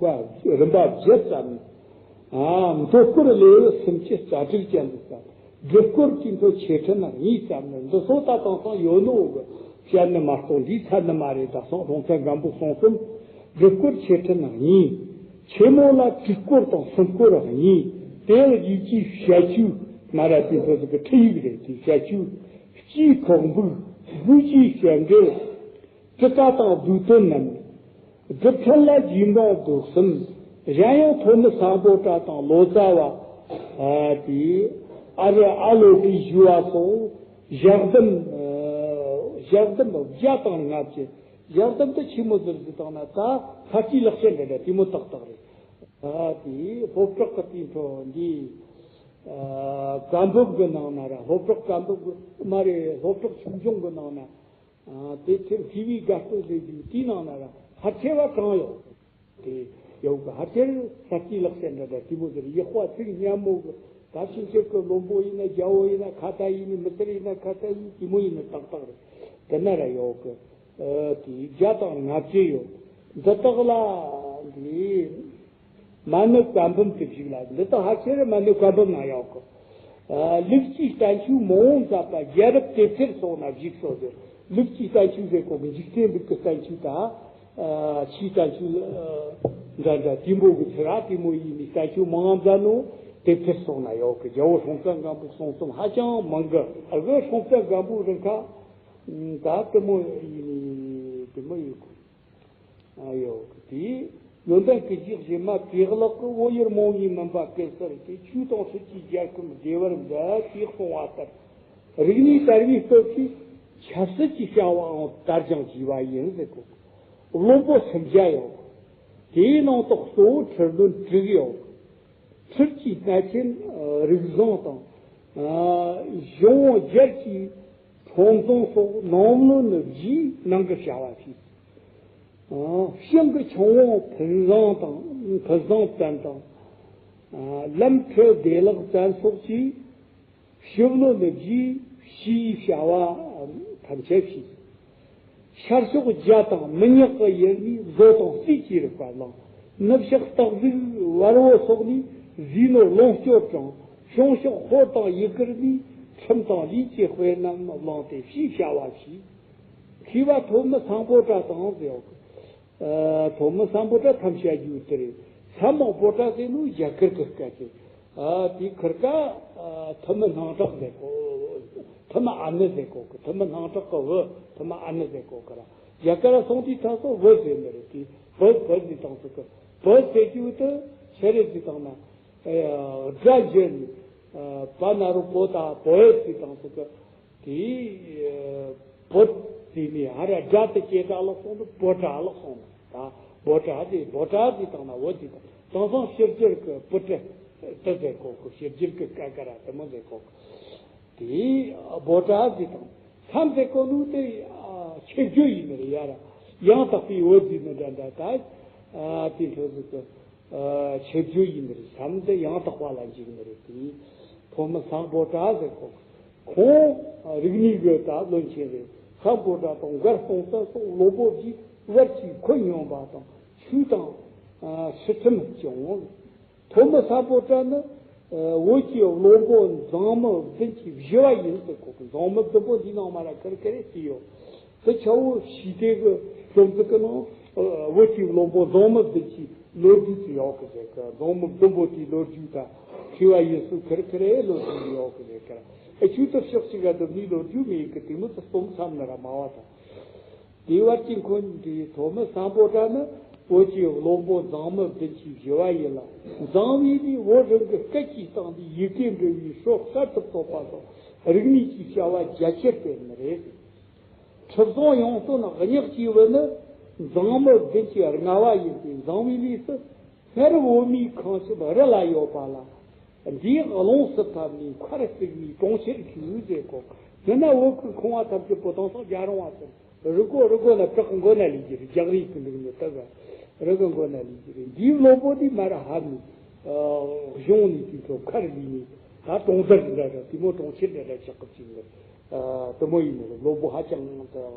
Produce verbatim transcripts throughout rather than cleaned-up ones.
བ་རིམ་པ་བརྒྱད་ཙམ་ནས། ཨ། མདོ་སྐོར་ལེའུ་སུམ་ཅུ་རྩ་དྲུག་ཅན་དུ་བསམ། སྒྲུབ་སྐོར་གྱི་མདོ་ཆེ་ཕྲ་ནང་གཉིས་ཙམ་ནས། འདི་སོགས་ད་དེང་སང་ཡོད་ནོ་གི་བཤད་ནི་མ་གཏོགས། འདིའི་ཚད་ནི་མ་རེད། ད་སོང་སློབ་ཚན་སྒམ་པོ་གསུང་གསུམ། སྒྲུབ་སྐོར་ཆེ་ཕྲ་ནང་གཉིས། ཆེན་མོ་ལ་དྲུག་སྐོར་དང་སུམ་སྐོར་གཉིས། དེ་ཡང་རྗེ་བཙུན་བྱ་རྒྱུད། མ་ར་དེ་ཚོ་ཟིག་གི་ཁྲིད་ཡིག་རེད། དེ་བྱ་རྒྱུད། སྤྱིའི་ཁོག་འབུགས། འབུགས་ཀྱི་བཤད་འགྲེལ། ཀྲི་ཀ་དང་བསྡུས་དོན་རྣམས། སྒྲུབ་ཐབས་ལ་རྗེས་འབྲང་བསྡུས་གསུམ། གཞན་ཡང་ཐོན་མི་སམ་བྷོ་ཊ་དང་ལོ་ཙཱ་བ། ཨ། དེ་ཨ་རུ་ཨ་ལོ་ཀའི་ཞུ་བ་སོགས་ཞལ་གདམས། ཨ། ཞལ་གདམས་བརྒྱ་དང་ལྔ་བཅུ། ཞལ་གདམས་དེ་ཆི་མོ་ཟིག་རེད་ཟེར་བཏང་ན། ད་ལྷ་སྲས་ལེགས་བཤད་འདྲ་འདྲ་དེ་མོ་ཏག་ཏག་རེད། ཨ། དེ་སློབ་གྲོགས་ཀྱི་དེ་འཕྲོ་འདི། ཨ། ཀམ་པོ་གི་ནང་ན་ར། སློབ་གྲོགས་ཀམ་པོ་གི་མ་རེད། སློབ་གྲོགས་ཆོས་འབྱུང་གི་ནང་ན། ཨ། དེ་ཚེ་མཁས་པའི་དགའ་སྟོན་ཟེར་རྒྱུ་དེའི་ནང་ན་ར་ཕལ་ཆེ་བ་གང་ཡོད། དེ་ཡོད་གི། ཕལ་ཆེར་ལྷ་སྲས་ལེགས་བཤད་འདྲ་འདྲ་དེ་མོ་ཟེར། ཡག་པ་ཚིག་སྙན་མོ་གི། ད་ཕྱིན་ཆད་ཀྱི་བློན་པོ་ཡིན་ན་རྒྱལ་པོ་ཡིན་ན་ཁ་ཏ་ཡིན་ནི། མི་སེར་ཡིན་ན་ཁ་ཏ་ཡིན། དེ་མོ་ཡིན་ནི་ཏག་ཏག་རེད། དེ་ན་ར་ཡོད་གི། ཨ། དེ་བརྒྱ་དང་ལྔ་བཅུ་ཡོད། འདི་དག་ལ་འདི། མ་ཎི་བཀའ་འབུམ་དེ་བཞུགས་ལ། འདི་དག་ཕལ་ཆེར་མ་ཎི་བཀའ་འབུམ་ན་ཡོད་གི། ཨ། ལུགས་ཀྱི་བསྟན་བཅོས་མང་བོ་མཛད་པ་རྒྱལ་རབས་དེབ་ཐེར་སོགས་ན་བཞུགས་སོ་ཟེར། ལུགས་ཀྱི་བསྟན་བཅོས་ཟེར་གོ་གི། འཇིག་རྟེན་ལུགས་ཀྱི་བསྟན་བཅོས་དང་། ཨ། ཕྱིའི་བསྟན་བཅོས། ཨ། འདྲ་འདྲ་དེ་མོ་གི་ཚུལ་ར་དེ་མོ་ཡིན་ནི་བསྟན་བཅོས་མང་བོ་མཛད་ནོ་དེབ་ཐེར་སོགས་ན་ཡོད་གི། རྒྱལ་པོ་སྲོང་བཙན་སྒམ་པོ་གསུང་གསུམ་ཧ་ཅང་མང་གི། ཨ། རྒྱལ་པོ་སྲོང་བཙན་སྒམ་པོ་རིང་ཁ། ད་དེ་མོ་ཡིན་ནི་དེ་མོ་ཡིན་གི། ཨ། ཡོད་གི། དེ་ཡོན་ཏན་ཀུན་གྱི་གཞི་མ་དེ་ལག་གི། བོད་ཡུལ་མང་བའི་མུན་པ་བསྐལ་གསལ་གྱི། ཆོས་དང་སྲིད་ཀྱི་རྒྱལ་ཁམས་བདེ་བར་མཛད། ཅེས་གསུངས་པ་ལྟར། རིག་གནས་དར་བའི་སྟོབས་ཀྱིས་ཆབ་སྲིད་ཀྱི་བྱ་བའང་དར་ཞིང་རྒྱས་པ་ཡིན་ཟེར་གོ། བློན་པོ་སུམ་བརྒྱ་ཡོད་གི། དེའི་ནང་དུ་གཙོ་བོ་ཁྲི་བློན་དྲུག་ཡོད་གི། ཁྲིར་གྱི་གནས་ཆེན་རིགས་བཟང་དང་། ཨ། གཞུང་བརྒྱད་ཀྱི་ཁྲོམ་རྫོང་སོགས་ནང་བློན་བཞིས་ནང་གི་བྱ་བ་བྱས། ཨ། ཞིང་གི་ཆུང་བོ་ཕུན་བཟང་དང་། ཕུན་བཟང་བཙན་དང་། ཨ། ལམ་ཁྲི་བདེ་ལེགས་བཙན་སོགས་ཀྱིས་ཞི་བློན་བཞིས་ཕྱིའི་བྱ་བ་ཐམས་ཅད་བྱས། ཤར་ཕྱོགས་རྒྱ་དང་མི་ཉག་གི་ཡུལ་ནས་མཛོ་དང་རྩིས་ཀྱི་རིག་པ་བླངས། ནུབ་ཕྱོགས་སྟག་གཟིག་བལ་བོ་སོགས་ནས་རྫས་ནོར་ལོངས་སྤྱོད་དྲངས། བྱང་ཕྱོགས་ཧོར་དང་ཡུ་གུར་ནས་ཁྲིམས་དང་ལུས་ཀྱི་དཔེ་རྣམས་བླངས་ཏེ་ཕྱིའི་བྱ་བ་བྱས། མཁས་པ་ཐོན་མི་སམ་བྷོ་ཊ་དང་ཟེར་བ། ཨ། ཐོན་མི་སམ་བྷོ་ཊ་ཐམས་ཅད་རྒྱུད་དེ་རེད། སམ་བྷོ་ཊ་ཟེར་ནོ་རྒྱ་གར་གི་སྐད་ཅིག། ཨ། དེ་ཁིར་ཀ། ཨ། ཐུ་མི་སྣང་གྲགས་ཟེར་གོ། ཐུ་མི་ཨ་ནི་ཟེར་གོ་གི། ཐུ་མི་སྣང་གྲགས་གི་བུ་ཐུ་མི་ཨ་ནི་ཟེར་གོ་གི་ར། རྒྱ་གར་སོང་དུས་ད་སོ་བུ་ཟེར་ནི་རེད། དེ་བུ་བུ་ཟེར་དང་ཟེར་གི། བུ་ཟེར་རྒྱུ་དེ་ཆི་རེད་ཟེར་དང་ན། ཨ། སྒྲ་འཇལ་ནི། ཨ། བ་ན་རོ་བོ་ད་བུ་ཟེར་དང་ཟེར་གི། དེ་བོད་ཟེར་ནས་ཧ་ར་སྒྲ་དེ་སྐད་གྲགས་ལ་སོང་དུ་བོ་ཊ་ལ་སོང་། ད་བོ་ཊ་དེ་བོ་ཊ་ཟེར་དང་ན་བོད་ཟེར་དང་། དེང་སང་ཕྱི་རྒྱལ་གི་པུ་ཊ་ཏི་ཟེར་གོ་གི། ཕྱི་རྒྱལ་གི་ཀ་ཀ་ར་དེ་མོ་ཟེར་གོ་གི། དེ་བོ་ཊ་ཟེར་དང་སམ་ཟེར་གོ་ནོ་དེ་ཆེ་བརྗོད་ཡིན་ནི་རེད་ཡ་ར། ཡང་དག་པའི་བོད་ཟེར་ནི་འདྲ་འདྲ་ད། ཨ། དེ་འཕྲོ་ཟིག་གི། ཨ། ཆེ་བརྗོད་ཡིན་ནི་རེད། སམ་དེ་ཡང་དག་པ་ལ་འཇུག་ནི་རེད། དེ་ཐོན་མི་སམ་བྷོ་ཊ་ཟེར་གོ། ཁོང་རིག་གནས་གི་ད་བློན་ཆེན་རེད། སམ་བྷོ་ཊ་དང་མགར་སྟོང་བཙན་སོགས་བློན་པོ་བཞིས་བར་གྱི་ཁོད་སྙོམས་པ་དང་ཆོས་དང་། ཨ། སྲིད་ཁྲིམས་སྐྱོང་། ཐོན་མི་སམ་བྷོ་ཊ་ནི། ཨ། བོད་ཀྱི་བློན་པོ་མཛངས་མི་བདུན་གྱི་བཞི་བ་ཡིན་ཟེར་གོ་གི། མཛངས་མི་བདུན་པོ་འདིའི་ནང་མ་ར་ཁེར་ཁེར་རེ་བརྩིས་ཡོད། དེ་ཆ་བོ་ཞི་བདེ་གི་སློབ་ཚན་གི་ནང་། ཨ། བོད་ཀྱི་བློན་པོ་མཛངས་མི་བདུན་གྱི་ལོ་རྒྱུས་ཀྱི་ཡོད་གི་ཟེར་གི། མཛངས་མི་བདུན་པོ་དེའི་ལོ་རྒྱུས་དང་མཁས་པ་ཡིན་སུ་ཁེར་ཁེར་རེ་ལོ་རྒྱུས་ཡོད་གི་ཟེར་གི། ཨ། ཆོས་དེ་ཕྱོགས་གཅིག་ག་བསྡུར་ནས་ལོ་རྒྱུས་མེད་གི། དེ་མོ་དེ་སྟོང་བསམ་ན་ར་མ་བ་དང་། དེའི་བར་གྱི་འཁོན་འདི་ཐོན་མི་སམ་བྷོ་ཊ་ནི་བོད་ཀྱི་བློན་པོ་མཛངས་མི་བདུན་གྱི་བཞི་བ་ཡིན་ལ། མཛངས་མི་ནི་བོད་རང་གི་སྐད་ཀྱི་སྟེང་དུ་ཡི་གེ་འབྲི་བའི་སྲོལ་གསར་དུ་བཏོད་པ་དང་རིག་གནས་ཀྱི་བྱ་བ་རྒྱ་ཆེར་སྤེལ་ནི་རེད། ཁྲི་སྲོང་ལྗང་སྟོན་སྙེག་ཅེས་པ་ནི་མཛངས་མི་བདུན་གྱི་ལྔ་བ་ཡིན་ཏེ། མཛངས་མི་ལུས་སུ་སྔར་བོད་མིའི་ཁང་ཆུབ་རི་ལ་ཡོད་པ་ལ། འདིའི་ཀློང་སུ་ཕབ་ནས་མཁར་བརྩིགས་ནས་གྲོང་ཁྱེར་བཅོས་ཟེར་གོ། དེ་ན་བོད་ཀྱི་ཁང་བ་ཐམས་ཅད་པོ་དེང་སང་རྒྱ་རིང་བ་ཟེར། རི་སྒོ་རི་སྒོ་ན་བྲག་གི་མགོ་ན་ལུས་ཀྱི་རེད། རྒྱག་རེས་ཀྱི་འདུག་ནི་ལྟ་བ། རི་གི་མགོ་ན་ལུས་ཀྱི་རེད། འདིའི་བློན་པོ་འདི་མ་ར་ཧ་ནི། གཞུང་ནས་དེ་ཚོ་མཁར་ལུས་ནས་ད་གྲོང་རྡལ་འདྲ་འདྲ་དེ་མོ་གྲོང་ཁྱེར་འདྲ་འདྲ་ཆགས་གི་བཅུག་ནི། དེ་མོ་ཡིན་ནི་རེད། བློན་པོ་ཧ་ཅང་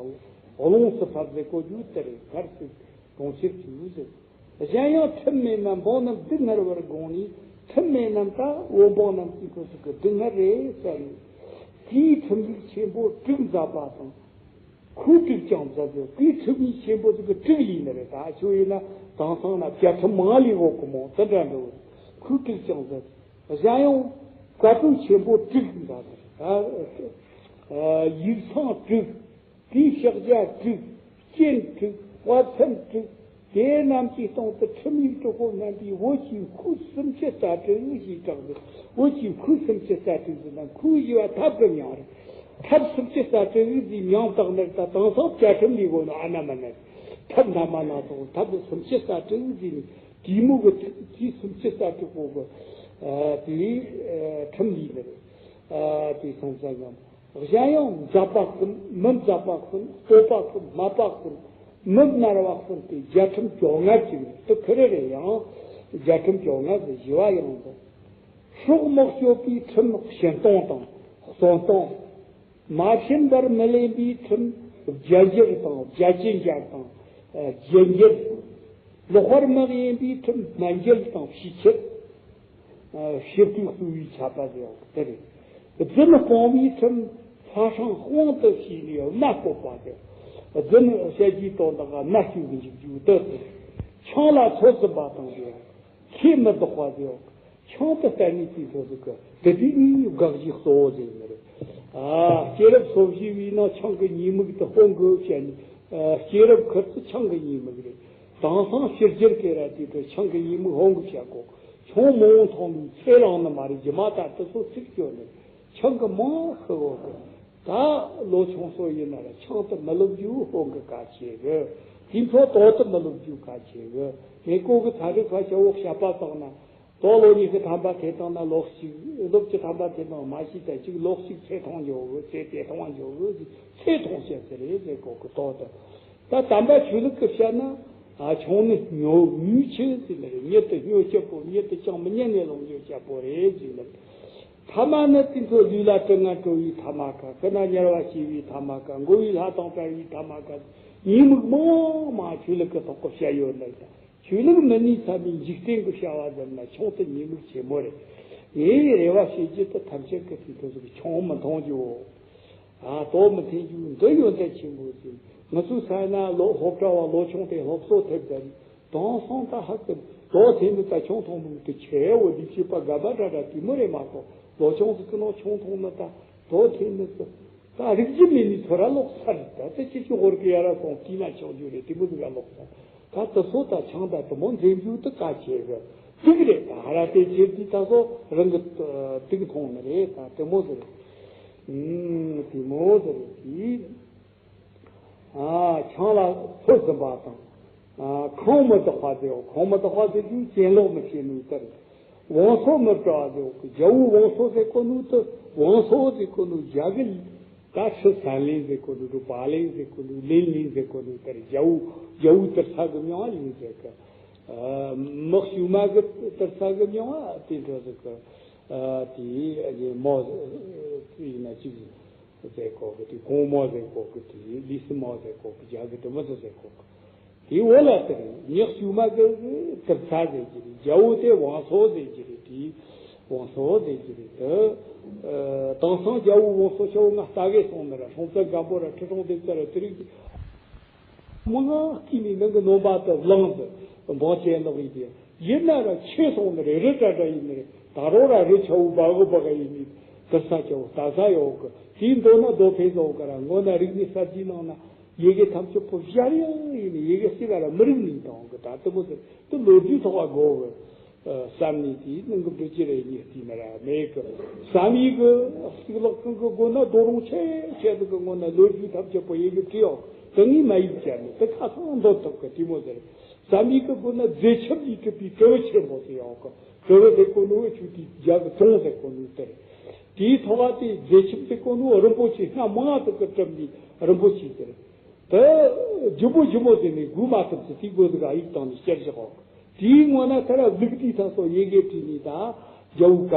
ཀློང་སུ་ཕབ་ཟེར་གོ་རྒྱུ་དེ་རེད། མཁར་བརྩིགས་གྲོང་ཁྱེར་བཅོས་ཟེར། གཞན་ཡང་ཁྲིམས་མེད་ན་འབངས་རྣམས་སྡུག་བསྔལ་བར་དགོངས་ནས། ཁྲིམས་མེད་རྣམས་ད་བོད་འབངས་རྣམས་ཀྱི་ཁོ་ཚོ་གི་སྡུག་བསྔལ་རེད་ཟེར་ནས། དེའི་ཁྲིམས་ལུགས་ཆེན་པོ་དྲུག་མཛད་པ་དང་། ཁུངས་དྲུག་ཀྱང་མཛད་དེ། དེའི་ཁྲིམས་ཡིག་ཆེན་པོ་ཚོ་གི་དྲུག་ཡིན་ནི་རེད། ད་ཁྱོད་ཡིན་ན་དེང་སང་ན་བཅའ་ཁྲིམས་མང་ལས་འོག་གི་མོ་དེ་འདྲ་འགྲོ། ཁུངས་དྲུག་ཀྱང་མཛད། གཞན་ཡང་བཀའ་དྲིན་ཆེན་པོ་དྲུག་མཛད་དེ། ཡིག་ཚང་དྲུག་དེའི་ཕྱག་རྒྱ་དྲུག་སྤྱན་དྲུག་དཔལ་མཚན་དྲུག་དེ་རྣམས་ཀྱི་སྟེང་དུ་ཁྲིམས་ཡིག་དྲུག་པོ་རྣམ་པའི་བོད་ཀྱི་ཁུངས་སུམ་ཅུ་རྩ་དྲུག་ཞེས་གྲགས་ཏེ། བོད་ཀྱི་ཁུངས་སུམ་ཅུ་རྩ་དྲུག་ཟེར་ན་ཁུངས་ཞེས་པ་ཐབས་ཀྱི་མྱིང་རེད། ཐབས་སུམ་ཅུ་རྩ་དྲུག་ཟེར་མྱིང་བཏགས་ནས་ད་དེང་སང་བཅའ་ཁྲིམས་ལས་གོ་ནོ་ཨ་ན་མ་ན་ཐབས་སྣ་མ་སྣ་ཚོགས། ཐབས་སུམ་ཅུ་རྩ་དྲུག་ཟེར་ནས་དེ་མོ་གི་ཐབས་ཀྱི་སུམ་ཅུ་རྩ་དྲུག་པོ་གི་དེའི་ཁྲིམས་ལས་ནི་རེད། དེ་སོང་ཙང་ཡང་། གཞན་ཡང་མཛད་པ་གསུམ། མི་མཛད་པ་གསུམ། སྤོབས་པ་གསུམ། སྨད་པ་གསུམ། མི་སྨྲ་བ་གསུམ་སྟེ་རྒྱལ་ཁྲིམས་བཅོ་ལྔ་ཅིག་ནི་དུ་ཁུ་རེ་རེ་ཡང་རྒྱལ་ཁྲིམས་བཅོ་ལྔ་ཟེར་བཞི་བ་ཡང་འདུག་སྲོག་མི་གཅོད་པའི་ཁྲིམས་བཞི་སྟོང་དང་གསོན་སྟོང་། མ་བྱིན་པར་མི་ལེན་པའི་ཁྲིམས་བརྒྱ་འགྱུར་དང་བརྒྱ་བྱིན་འགྱུར་དང་རྒྱུ་འགྱུར། ལོག་པར་མི་གཡེམ་པའི་ཁྲིམས་སྨན་འགྱུར་དང་བྱི་ཆུ། ཞིབ་ཏུ་གསོ་བའི་ཆད་པ་ཡང་དེ་རེད། རྫུན་སྤོང་བའི་ཁྲིམས་ཕ་ཧྲང་དབང་དུ་བྱས་ནས་མནའ་བསྐོ་བ་དེ། རྫུན་བཤད་རྒྱུའི་དོན་དག་མནའ་སྐྱོལ་གྱི་འཇུག་རྒྱུ་དེ་དེ། ཆང་ལ་ཚོད་ཟིན་པ་དང་དེ། ཁས་མི་ལྡོག་པ་དེ། ཆང་དུ་བལྟས་ནས་དེ་ཚོ་ཟིག་གི་དེ་དུས་ནི་དགག་གཞི་གཙོ་བོ་ཟིག་ཡིན་ནི་རེད། ཨ། སྐྱེས་རབས་སོ་བཞི་བའི་ནང་ཆང་གི་ཉེས་དམིགས་དེ་སྤོང་དགོས་བཤད་ནས། ཨ། སྐྱེས་རབས་ཁུར་དུ་ཆང་གི་ཉེས་དམིགས་རེད། དེང་སང་ཕྱི་རྒྱལ་སྐད་ར་དེ་ཚོ་ཆང་གི་ཉེས་དམིགས་སྤོང་དགོས་བཤད་གོ། ཆང་མང་བོ་འཐུང་ནས་ཚེ་རིང་ནི་མ་རེད། རྗེས་མ་ད་དེ་ཚོ་ཚིག་སྐྱོ་ནི། ཆང་གི་མང་ཤི་བོ་གི། ད་ལོ་ཆུང་སོ་ཡིན་ན་ར་ཆང་དུ་མི་ལོབ་རྒྱུ་སྤོང་གི་གལ་ཆེ་གི། དེ་ཚོ་དོག་ཏུ་མི་ལོབ་རྒྱུ་གལ་ཆེ་གི། མེ་ཀོ་གི་ཚ་རིག་ཁ་ཤ་འོག་བཤད་པ་བཏང་ན། དོ་ལོ་གཉིས་ཀྱི་ཐམ་པ་ཐེ་བཏང་ན་ལོ་གཅིག་ལོ་གཅིག་ཐམ་པ་ཐེ་བཏང་མ་ཤི་ད་ཅིག་ལོ་གཅིག་ཚེ་ཐུང་འཇོག་གི། ཚེ་དེ་ཐུང་འཇོག་གི། ཚེ་ཐུང་བཤད་ཟེར་རེད་ཟེར་གོ་གི་དོག་ཏུ། ད་དམ་པ་ཆོས་ལུགས་ཀྱི་བཤད་ན། ཨ། ཆུང་ནི་སྨྱོ་མུས་ཆེ་ཟེར་ནི་རེད། མྱི་དེ་སྨྱོ་སྐྱིད་པོ། མྱི་དེ་ཅང་མི་ཉན་ནས་ལོངས་སྤྱོད་སྐྱིད་པོ་རེད་ཟེར་ནི་རེད། ཐ་མ་ནི་དེ་ཚོ་ལུས་ལ་དྲི་ང་བྲོ་བའི་ཐ་མ་ཁ། ཀུན་ན་དམྱལ་བ་སྐྱེ་བའི་ཐ་མ་ཁ། མགོ་བོའི་ལྷ་དང་བྲལ་བའི་ཐ་མ་ཁ། ཉེས་དམིགས་མང་མང་ཆོས་ལུགས་ཀྱི་ཐོག་གི་བཤད་ཡོད་ནི་རེད། ཆོས་ལུགས་མི་སྣའི་ཚབ་པའི་འཇིག་རྟེན་གྱི་བྱ་བ་ཟེར་ན་ཆང་དེ་ཉེས་དམིགས་ཆེན་མོ་རེད། ངའི་རེ་བ་བྱེད་རྒྱུ་དེ་ཐམས་ཅད་ཀྱིས་དེ་དུས་ཆང་མི་འཐུང་རྒྱུ། ཨ། དོག་མི་འཐེན་རྒྱུ་འདི་ཡོན་ཏན་ཆེན་པོ་ཟིན། ང་ཚོའི་ས་ན་ལོ་སློབ་གྲྭ་བ་ལོ་ཆུང་དེ་སློབ་གསོ་ཐེབས་ཟེར། དེང་སང་ད་ཧ་ཀི་དོག་འཐེན་ནི་ད་ཆང་འཐུང་མི་དེ་ཆེ་བོ་ལས་བྱེད་པ་དགའ་པ་འདྲ་འདྲ་དེ་མོ་རེད་མ་གཏོགས། ལོ་ཆུང་ཟིག་གི་ནང་ཆང་འཐུང་ནི་ད་དོག་འཐེན་ནི་ད། ད་རིག་རྒྱུ་མེད་ནི་ཚོ་ར་ལོག་ཚར། ད་ལྟ་ཁྱེད་ཀྱི་ཧོར་གི་ཡ་ར་སོང་དེ་ན་ཆོག་རྒྱུ་རེད། དེ་མོ་ཟིག་ལ་ལོག་ཚར། ད་དེ་ཚོ་ད་ཆང་ད་དེ་མོ་འཛེམ་རྒྱུ་དེ་གལ་ཆེ་གི། དུག་རེད། ད་ཧ་ར་དེ་ཁྱེད་ཀྱིས་ད་ཚོ་རང་གི་དུག་འཐུང་ནི་རེད། ད་དེ་མོ་ཟིག་རེད། ཨུམ། དེ་མོ་ཟིག་རེད་དེ། ཨ། ཆང་ལ་ཚོད་ཟིན་པ་དང་། ཨ། ཁོང་མི་ལྡོག་པ་ཟེར། ཁོང་མི་ལྡོག་པ་ཟེར་རྒྱུ་གྱེན་ལོག་མི་བྱེད་ནི་ལྟར། བང་སོ་མི་བཀྲུ་བ་ཟེར། རྒྱལ་བོ་བང་སོ་ཟེར་གོ་ནོ་དེ། བང་སོ་ཟེར་གོ་ནོ་རྒྱ་གི་ད་ཁྲི་སན་ལེན་ཟེར་གོ་ནོ་དྲུག་པ་ལེན་ཟེར་གོ་ནོ་ལེན་ལེན་ཟེར་གོ་ནོ་དེར་རྒྱལ་བོ་རྒྱལ་བོ་དུར་ས་གི་མྱིང་ལེན་ཟེར་གི། ཨ། མི་ཤུ་མ་གི་དུར་ས་གི་མྱིང་ཨ་དེ་འདྲ་ཟེར་གི། ཨ། དེ་མོ་ཡིན་ན་ཅིག་ཟེར་གོ་གི། དེ་གོང་མོ་ཟེར་གོ་གི། དེ་ལི་སི་མོ་ཟེར་གོ་གི། རྒྱ་གི་དེ་མོ་ཟེར་གོ་གི། དེའི་འོག་ལ་དེར་མྱི་ཤུ་མ་གི་དུར་ས་ཟེར་གྱི་རེད། རྒྱལ་བོ་དེ་བང་སོ་ཟེར་གྱི་རེད། དེ་བང་སོ་ཟེར་གྱི་རེད། དེ་དེང་སང་རྒྱལ་བོ་བང་སོ་ཆེ་བོ་ང་ལྟ་གེ་སོང་ནི་ར། སྲོང་བཙན་སྒམ་པོ་ར་ཁྲི་སྲོང་ལྡེ་བཙན་ར་དེ་རིགས་མང་ང་སྐྱིད་ནི་ནང་གི་ནོམ་པ་དེ་བླངས་ཏེ་འབངས་ཅན་ལོག་ཡིན་ཏེ། ཡིན་ན་ར་ཆེ་སོང་ནི་རེད། རི་འདྲ་འདྲ་ཡིན་ནི་རེད། ད་རོ་ར་རི་ཆེ་བོ་སྦ་གི་སྦ་གི་ཡིན་ནི། དུར་ས་ཆེ་བོ་ལྟ་ས་ཡོད་གི། དེའི་མདོ་ན་རྡོ་འཕེན་བཟོ་གི་ར། སྔོན་ན་རིག་གནས་གསར་བརྗེའི་ནང་ན། ཡི་གེ་ཐམས་ཅད་པོ་ཞར་ཡང་ཡིན་ནི། ཡི་གེ་གཅིག་ལ་ར་མི་རིག་ནི་དང་གི། ད་དེ་མོ་ཟེར་དེ་ལོ་རྒྱུས་ཐོག་ག་གོ་གི་བསམ་ནི་དེའི་ནང་གི་འབྲི་རྒྱུ་རེད། ཉིད་དེ་ནི་ར་མེད་གི། བསམ་ཡས་གི་གཙུག་ལག་ཁང་གི་སྒོ་ན་རྡོ་རོང་ཆེ་ཆེ་ཟིག་གི་སྔོན་ན་ལོ་རྒྱུས་ཐམས་ཅད་པོ་ཡི་གེ་བྲིས་ཡོད། དེ་ངས་མ་ཡིག་བྱས་ནི་དེ་ཁ་སང་འདོན་ཐུབ་གི། དེ་མོ་ཟེར། བསམ་ཡས་གི་སྒོ་ན་མཛེས་ཆབ་ཀྱིས་གྲུབ་པའི་གྲུ་བོ་ཆེན་པོ་ཟེར་ཡོད་གི། གྲུ་བོ་ཟེར་གོ་ནོ་ཆུ་དེའི་རྒྱ་གི་ཙོང་ཟེར་གོ་ནོ་དེ་རེད། དེའི་ཐོག་ག་དེ་མཛེས་ཆབ་ཟེར་གོ་ནོ་རིན་པོ་ཆེ་སྣ་མང་ཟིག་གིས་གྲུབ་ནི་རིན་པོ་ཆེ་དེ་རེད། དེ་ལྗིད་པོ་ལྗིད་པོ་ཟེར་ནས་སྒུག་མ་ཐུབ་ཚེ་དེའི་སྒོ་ཟིག་ག་ཡིག་བཏང་ནས་བསྐྱལ་བཞག་གོ། དེའི་སྔོན་ན་ཐ་ར་ལུག་དེའི་ཐ་སོ་ཡི་གེ་བྲིས་ནས་ད་རྒྱལ་བོ་ག་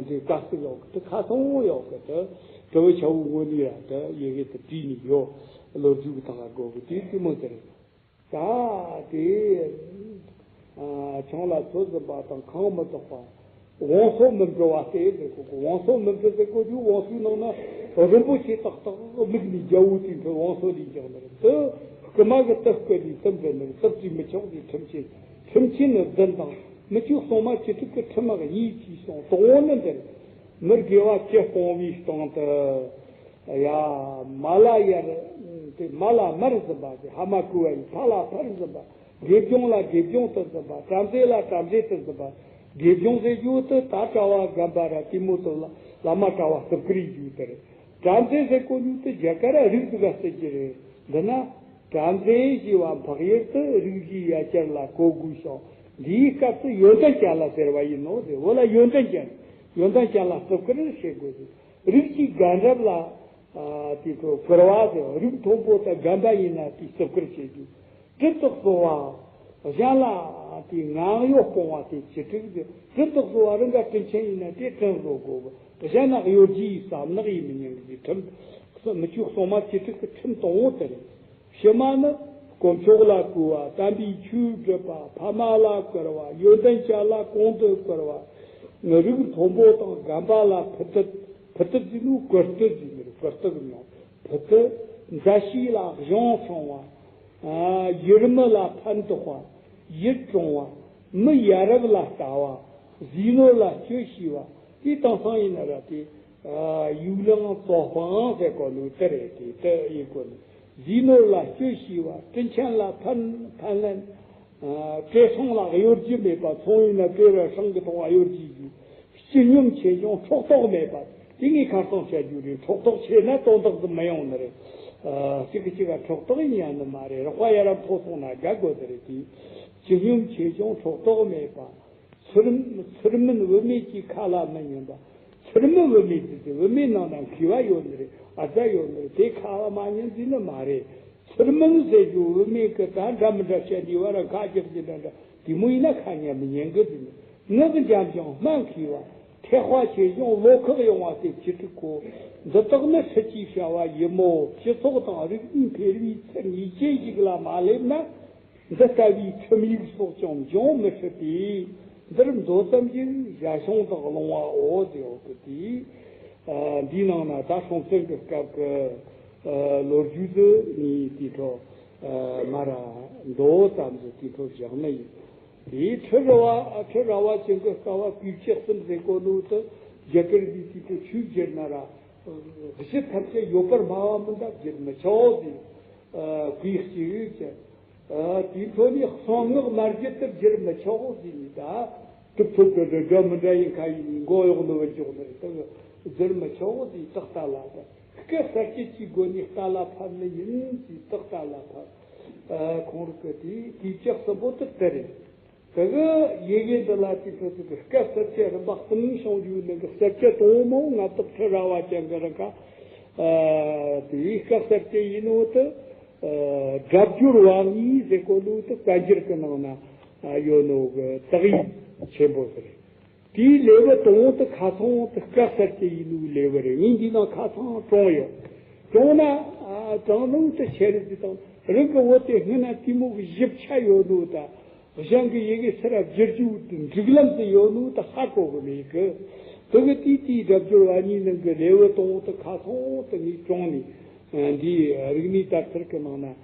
དེ་ག་ཟིག་ཡོད་གི། དེ་ཁ་སང་ཡོད་གི། དེ་གྲུ་བོ་ཆེ་བོ་ངོས་ནས་ར་དེ་ཡི་གེ་དེ་བྲིས་ནས་ཡོད། ལོ་རྒྱུས་གི་ཐོག་ག་གོ་གི། དེ་དེ་མོ་དེ་རེད། ད་དེ་ ཆང་ལ་ཚོད་འཛིན་པ་དང་ཁེངས་མི་ཚོགས་པ། བང་སོ་མི་འབྲི་བ་སྟེ་ཟེར་གོ་གི། བང་སོ་མི་འབྲི་ཟེར་གོ་རྒྱུ། བང་སོའི་ནང་ན་རིན་པོ་ཆེ་ཏག་ཏག་བླུགས་ནས་རྒྱལ་པོ་དེ་ཚོའི་བང་སོ་ལས་རྒྱག་ནི་རེད། དེ་རྐུ་མ་གི་དེ་རྐུ་ནས་དེ་འབྲི་ནི་རེད། དེ་བྲིས་མི་ཆོག་ཟེར། ཁྲིམས་ཆེན། ཁྲིམས་ཆེན་ནི་བདུན་དང་། མི་ཆོས་སྲུང་མ་བཅུ་དྲུག་གི་ཁྲིམས་དམག་གཉིས་བཅས་སོང་། དང་པོ་ནི་འདིར། མི་དགེ་བ་བཅུ་སྤོང་བའི་སྟེང་དུ། ཡ། མ་ལ་ཡར། དེ་མ་ལ་མར་འཛིན་པ་དེ་ཕ་མ་བཀོལ་བ་ཡིན། ཕ་ལ་ཕར་འཛིན་པ། དགེ་སྦྱོང་ལ་དགེ་སྦྱོང་དུ་འཛིན་པ། བྲམ་ཟེ་ལ་བྲམ་ཟེ་དུ་འཛིན་པ། དགེ་སྦྱོང་ཟེར་རྒྱུ་དེ་ད་གྲྭ་བ་རྒན་པ་ར་དེ་མོ་དེ་ལ་བླ་མ་གྲྭ་བ་སྟབས་ཀྱིས་རྒྱུ་དེ་རེད། བྲམ་ཟེ་ཟེར་གོ་རྒྱུ་དེ་རྒྱ་གར་རིགས་ཟིག་ག་ཟེར་གྱི་རེད། འདི་ན་བྲམ་ཟེ་ཞེས་པ་འཕགས་ཡུལ་དུ་རིགས་ཀྱི་ཡ་གྱལ་ལ་གོ་དགོས་ཤིང་། འདིའི་སྐབས་སུ་ཡོན་ཏན་ཅན་ལ་ཟེར་བ་ཡིན་ནོ་ཟེར། འོ་ལ་ཡོན་ཏན་ཅན། ཡོན་ཏན་ཅན་ལ་སྟབས་ཀྱིས་བྱེད་དགོས་ཟེར། རིགས་ཀྱི་རྒན་རབས་ལ། ཨ། དེ་ཚོ་བཀུར་བ་ཟེར། རིགས་མཐོན་པོ་དང་རྒན་པ་ཡིན་ན་དེ་སྟབས་ཀྱིས་བྱེད་རྒྱུ། གྲི་དེ་གསོ་བ། གཞན་ལ་དེ་ངན་གཡོ་སྤོང་བ་དེ་བཅུ་དྲུག་ཟེར། གྲི་དེ་གསོ་བ། རང་ག་དྲིན་ཆེན་ཡིན་ན་དེ་དྲིན་གཟོ་དགོས། གཞན་ན་གཡོ་སྒྱུའི་བསམ་ནག་ཡིན་མི་ཉན་གི་ཁྲིམས། མི་ཆོས་སྲུང་མ་བཅུ་དྲུག་གི་ཁྲིམས་དང་པོ་དེ་རེད། ཕྱི་མ་ནི། དཀོན་མཆོག་ལ་གུས་པ། དམ་པའི་ཆོས་སྒྲུབ་པ། ཕ་མ་ལ་བཀུར་བ། ཡོན་ཏན་ཅན་ལ་གོང་དུ་བཀུར་བ། རིགས་མཐོན་པོ་དང་རྒན་པ་ལ་ཕུ་ཏི། ཕུ་ཏི་ཟེར་ནོ་བཀུར་སྟི་ཟེར་ནི་རེད། བཀུར་སྟི་གི་མྱིང་། ཕུ་ཏི། མཛའ་བཤེས་ལ་གཞུང་སྲུང་བ། ཡུལ་མི་ལ་ཕན་འདོགས་པ། ཡིད་དྲང་བ། མི་ཡ་རབས་ལ་ལྟ་བ། ཟས་ནོར་ལ་སྤྱོད་ཤེས་པ། དེ་དེང་སང་ཡིན་ན་ར་དེ། ཡུལ་ལང་བཙོག་པང་ཟེར་གོ་ནོ་དེ་རེད། དེ་དེ་ཡིན་གོ་ནོ། ཟས་ནོར་ལ་སྤྱོད་ཤེས་པ། དྲིན་ཆེན་ལ་ཕན་ཕན་ལན། བཀྲེས་ཤིང་ལ་གཡོ་སྒྱུ་མེད་པ། ཚོང་ཡིན་ན་བཀྲེས་ར་ཤིང་གི་ཐོག་གཡོ་སྒྱུ་ཞིག་སྤྱི་སྙོམས་ཆེ་ཆུང་ཕྲག་དོག་མེད་པ། དེ་ངས་ཁ་སང་བཤད་རྒྱུ་རེད། ཕྲག་དོག་ཆེ་ན་དོན་དག་ཟིག་མི་ཡོང་ནི་རེད། གཅིག་གིས་གཅིག་ག་ཕྲག་དོག་ཡིན་ཡ་ནི་མ་རེད། རོགས་པ་ཡ་རབས་མཐོ་སོང་ན་དགའ་དགོས་ནི་རེད། དེ་སྤྱི་སྙོམས་ཆེ་ཆུང་ཕྲག་དོག་མེད་པ། ཚུལ། ཚུལ་མིན་བུད་མེད་ཀྱི་ཁ་ལ་མི་ཉན་པ། ཚུལ་མིན་བུད་མེད་ཟེར་དུས་བུད་མེད་ནང་ན་མཁས་པ་ཡོད་ནི་རེད། ཨ་ཙ་ཡོད་ནི་རེད། དེ་ཁ་ལ་མ་ཉན་ཟེར་ནི་མ་རེད། ཚུལ་མིན་ཟེར་རྒྱུ་བུད་མེད་ཀྱི་ད་འདྲ་མི་འདྲ་བཤད་ནས་བར་ཁ་རྒྱབ་ཀྱི་འདྲ་འདྲ་དེ་མོ་ཡིན་ན་ཁ་ཉན་མི་ཉན་གི་ཟེར་ནི། ངག་འཇམ་ཞིང་སྨྲ་མཁས་པ། ཐེག་པ་ཆེ་ཞིང་བློ་ཁོག་ཡངས་པ་དེ་བཅུ་དྲུག་གོ། འདི་དག་ནི་སྲིད་ཀྱི་བྱ་བ་ཡིན་མོད། སྤྱི་ཚོགས་དང་རིག་གནས་འཕེལ་བའི་ཚུལ་ངེས་ཅན་ཞིག་ལ་མ་སླེབས་ན། འདི་ལྟ་བུའི་ཁྲིམས་ཡིག་སོགས་ཀྱང་འབྱུང་མི་སྲིད་པས། འདིར་མདོ་ཙམ་ཞིག་ཞར་བྱུང་དུ་གླེང་བའོ་ཟེར་བ་གི་དེ། འདིའི་ནང་ན་ད་སྲོང་བཙན་གྱི་སྐབས་ཀྱི་ལོ་རྒྱུས་དེ་ངས་དེའི་ཐོག་མར་མདོ་ཙམ་ཞིག་དེའི་ཐོག་བཞག་ནི་ཡིན། དེའི་ཁྲི་རལ་པ། ཁྲི་རལ་པ་ཅན་གྱི་སྐབས་བ་གུས་ཕྱག་གསུམ་ཟེར་གོ་ནོ་དེ་རྒྱ་གར་གྱི་དེའི་ཐོག་ཆོས་བསྒྱུར་ན་ར་གཞི་ཐམས་ཅད་ཡོད་པར་སྨྲ་བ་མིན་ད་བསྒྱུར་མི་ཆོག་ཟེར། གུས་གཅིག་གིས། དེའི་འཕྲོ་ནས་གསང་སྔགས་མ་བརྒྱུད་དུ་བསྒྱུར་མི་ཆོག་ཟེར་ནས། ད་གྲུབ་ཐོབ་ཀྱི་འདྲ་འདྲ་མི་འདྲ་ཡིན་ཁ་ཡིན་ནས་མགོ་གཡོག་ནི་བུད་འཇོག་ནི་རེད། ད་བསྒྱུར་མི་ཆོག་ཟེར། ད་རྟ་ལ་ད་སྐད་གསར་བཅད་ཀྱི་སྒོ་ནས་རྟ་ལ་ཕབ་ནི་ཡིན་ཟེར། ད་རྟ་ལ་ཕབ། ཁོང་རང་གི་དེའི་གུས་ཕྱག་གསུམ་པོ་དེ་དེ་རེད། དེ་གི་ཡི་གེ་འདི་ལ་དེའི་འཕྲོ་དེ་གི་སྐད་གསར་བཅད་རིམ་པ་གསུམ་བྱུང་རྒྱུའི་ནང་གི་གསར་བཅད་དང་པོ་མངའ་བདག་ཁྲི་རལ་པ་ཅན་གྱི་རིང་ག་དེའི་སྐད་གསར་བཅད་ཡིན་ནོ་དེ། སྒྲ་སྦྱོར་བ་གཉིས་ཟེར་གོ་ལུགས་དེ་བཀའ་འགྱུར་གྱི་ནང་ན་ཡོད་ནོ་གི་དག་ཡིག་ཆེན་པོ་དེ་རེད། དེའི་ལེའུ་དང་པོ་དེ་ཁ་ཚང་དེ་སྐད་གསར་བཅད་ཡིན་ནོའི་ལེའུ་རེད། ངས་འདི་ནང་ཁ་ཚང་དྲངས་ཡོད། དྲངས་ན་དྲངས་ལུགས་དེ་ཤེས་རེད། དེ་དང་རང་གི་བོད་དེ་སྔོན་ན་དེ་མོ་གི་ཞིབ་ཆ་ཡོད་ནོ་ད། གཞན་གྱི་ཡི་གེ་ཚུར་བསྒྱུར་རྒྱུ་དེ་འགྲིག་ལམ་དུ་ཡོད་ནོ་ད་ཧ་གོ་གི་མེད་གི། དེ་གི་དེའི་དེའི་སྒྲ་སྦྱོར་བ་གཉིས་ནང་གི་ལེའུ་དང་པོ་དེ་ཁ་ཚང་དེ་ངས་དྲངས་ནས། འདིའི་རིག་གནས་དར་ཚུལ་གྱི་ནང་ན་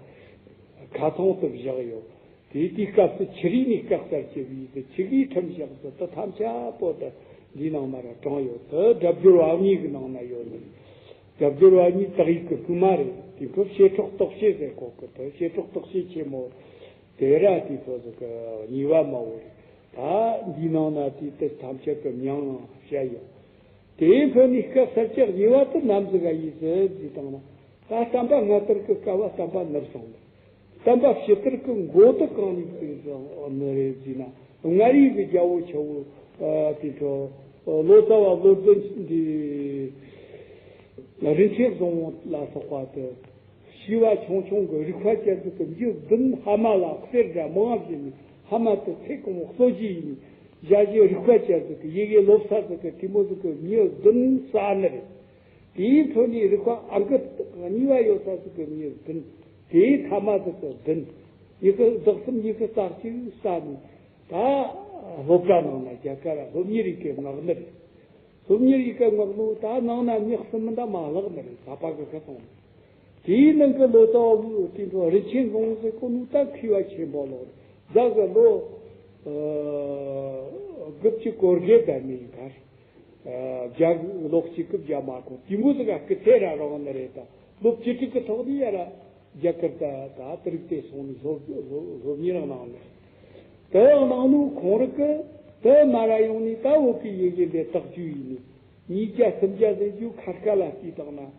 ཁ་ཚང་དེ་བཞག་ཡོད། དེའི་དུས་སྐབས་སུ་ཆི་རིག་ནས་སྐད་གསར་བཅད་པའི་དེ་ཆི་གིས་ཁྲིམས་བཞག་ཚུལ་དེ་ཐམས་ཅད་པོ་དེ་འདིའི་ནང་མར་དྲངས་ཡོད། དེ་སྒྲ་སྦྱོར་བ་གཉིས་ཀྱི་ནང་ན་ཡོད་ནི། སྒྲ་སྦྱོར་བ་གཉིས་དག་ཡིག་གི་དཀྱུས་མ་རེད། དེའི་འཕྲོ་བྱེ་བྲག་རྟོགས་བྱེད་ཟེར་གོ་གི། དེ་བྱེ་བྲག་རྟོགས་བྱེད་ཆེན་མོ་དེ་ར་དེའི་འཕྲོ་ཟིག་གི་གཉིས་པ་མ་བོ་རེད། ད་འདིའི་ནང་ན་དེའི་དེ་ཐམས་ཅད་ཀྱི་མྱིང་བཤད་ཡོད། དེའི་འཕྲོ་ནས་སྐད་གསར་བཅད་གཉིས་པ་དེ་ནམ་ཟིག་ག་ཡིན་ཟེར་ཟེར་བཏང་ན། ད་བསྟན་པ་སྔ་དར་གྱི་སྐབས་བ་བསྟན་པ་ནུབ་སོང་ནི། བསྟན་པ་ཕྱི་དར་གྱི་མགོ་དེ་གང་ནས་བཙུགས་སོང་ནི་རེད་ཟེར་ན། མངའ་རིས་ཀྱི་རྒྱལ་པོ་ཆེ་བོ་དེ་ཚོ་ལོ་ཙཱ་བ་བློ་ལྡན་འདི་རིན་ཆེན་བཟང་པོ་ལ་སོགས་པ་དེ་བྱིས་པ་ཆུང་ཆུང་གི་རིག་པ་ཅན་ཟིག་གི་མྱི་བདུན་ཕ་མ་ལ་གསེར་སྒྲ་མང་བྱིན་ནས། ཕ་མ་དེ་ཚེ་གང་བོ་གསོ་རྒྱུ་ཡིན། ཞ་ཞི་རིག་པ་ཅན་ཟིག་གི་ཡི་གེ་ལོབས་ས་ཟིག་གི་དེ་མོ་ཟིག་གི་མྱི་བདུན་བསགས་ནི་རེད། དེའི་འཕྲོ་ནས་རིག་པ་ཨང་ཀི་གཉིས་པ་ཡོད་ས་ཟིག་གི་མྱི་བདུན། དེའི་ཐ་མ་ཟིག་གི་བདུན། ཉི་ཤུ་རྩ་གསུམ། ཉི་ཤུ་རྩ་གཅིག་བསགས་ནས། ད་སློབ་གྲྭ་ནང་ན་རྒྱ་གར་སློབ་གཉེར་ཡི་གེ་མངགས་ནི་རེད། སློབ་གཉེར་ཡི་གེ་མངགས་ནོ་ད་ནང་ན་ཉག་གསུམ་མི་འདྲ་མ་ལྷག་ནི་རེད། ད་པ་གི་ཁ་སོང་། དེའི་ནང་གི་ལོ་ཙཱ་བ་དེ་ཚོ་རིན་ཆེན་རྫོང་ཟེར་གོ་ནོ་ད་མཁས་པ་ཆེན་པོ་ལོ་རེད། རྒྱ་གི་ལོ་དགུ་བཅུ་གོ་བརྒྱད་ད་མིན་གར། རྒྱ་ལོ་གཅིག་གི་རྒྱ་མ་གོང་དེ་མོ་ཟིག་ག་སྐུ་ཚེ་ར་རོགས་ནི་རེད། ད་ལོ་བཅུ་དྲུག་གི་ཐོག་ནས་ཡ་ར་རྒྱ་གར་ད་ད་ཏི་རིག་དེ་སོང་ནས་སློབ་སློབ་སློབ་གཉེར་གནང་ནས། དེ་གནང་ནོ་ཁོང་རང་གི་དེ་མ་ར་ཡོང་ནས་ད་བོད་ཀྱི་ཡི་གེ་འདི་དག་བཅུ་ཡིན་ནི་ཉིས་བརྒྱ་སུམ་བརྒྱ་ཟེར་རྒྱུ་ཁ་སྐད་ལ་བལྟས་བཏང་ན་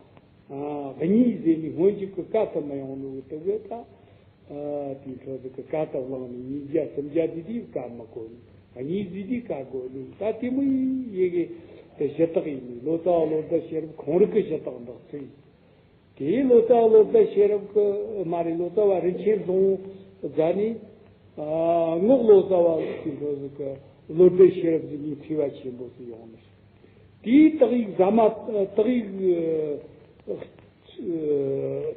གཉིས་ཟེར་ནི་སྔོན་འཇུག་གི་སྐད་དུ་མི་ཡོང་ནོ་དེ་གི་ད། དེའི་འཕྲོ་ཟིག་གི་བཀའ་ལྟ་བླངས་ནས་ཉིས་བརྒྱ་སུམ་བརྒྱ་དེ་དུས་བཀའ་མི་གོ་ནི། གཉིས་ཟིག་དུས་བཀའ་གོ་ནི། ད་དེ་མོ་ཡི་ཡི་གེ་དེ་ཞུ་དག་ཡིན་ནི། ལོ་ཙཱ་བ་བློ་བཟང་ཤེས་རབ་ཁོང་རང་གི་ཞུ་དག་འདི་ཚོ་ཡིན། དེའི་ལོ་ཙཱ་བ་བློ་བཟང་ཤེས་རབ་ཀྱི་མ་རེད། ལོ་ཙཱ་བ་རིན་ཆེན་རྫོང་རྫ་ནས་རྔོག་ལོ་ཙཱ་བ་དེའི་འཕྲོ་ཟིག་གི་བློ་བཟང་ཤེས་རབ་ཟེར་ནི་མཁས་པ་ཆེན་པོ་ཟིག་ཡོང་ནི། དེའི་དག་ཡིག་ཟ་མ་དག་ཡིག་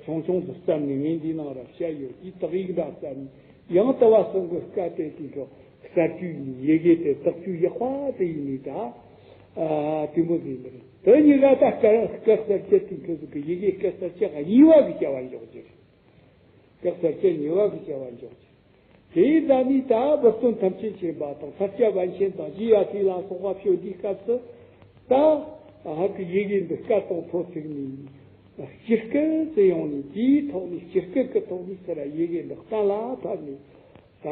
ཆུང་ཆུང་དུ་བརྩམས་ནས་ངས་འདིའི་ནང་ར་བཤད་ཡོད། དེའི་དག་ཡིག་འདྲ་བརྩམས་ནས་ཡང་ལྟ་བ་གསུམ་གྱི་སྐད་དེ་དེ་ཚོ་གསར་བཅོས་ཡིན། ཡི་གེ་དེ་དག་བཅོས་ཡག་པ་དེ་ཡིན་ནི་ད་དེ་མོ་ཟིག་ཡིན་ནི་རེད། དེ་གཉིས་ཀ་ད་སྐད་སྐད་གསར་བཅད་དེ་ཚོ་ཟིག་གི་ཡི་གེ་སྐད་གསར་བཅད་གཉིས་པ་གི་བྱ་བ་འཇོག་རྒྱུ་རེད། སྐད་གསར་བཅད་གཉིས་པ་གི་བྱ་བ་འཇོག་རྒྱུ། དེའི་ཟླ་ནས་ད་བུ་སྟོན་ཐམས་ཅད་མཁྱེན་པ་དང་ས་སྐྱ་པཎ་ཆེན་དང་རྗེ་ཡབ་སྲས་ལ་སོགས་པ་བྱོན་དུས་སྐབས་སུ་ད་ཧ་གི་ཡི་གེ་འདི་སྐད་དང་ཐོ་ཚིག་ནས་སྤྱིར་སྐད་དུ་ཡོང་ནས། དེའི་ཐོག་ནས་སྤྱིར་སྐད་ཀྱི་ཐོག་ནས་ཟེར་ར་ཡི་གེ་འདི་གཏན་ལ་ཕབ་ནས་ད་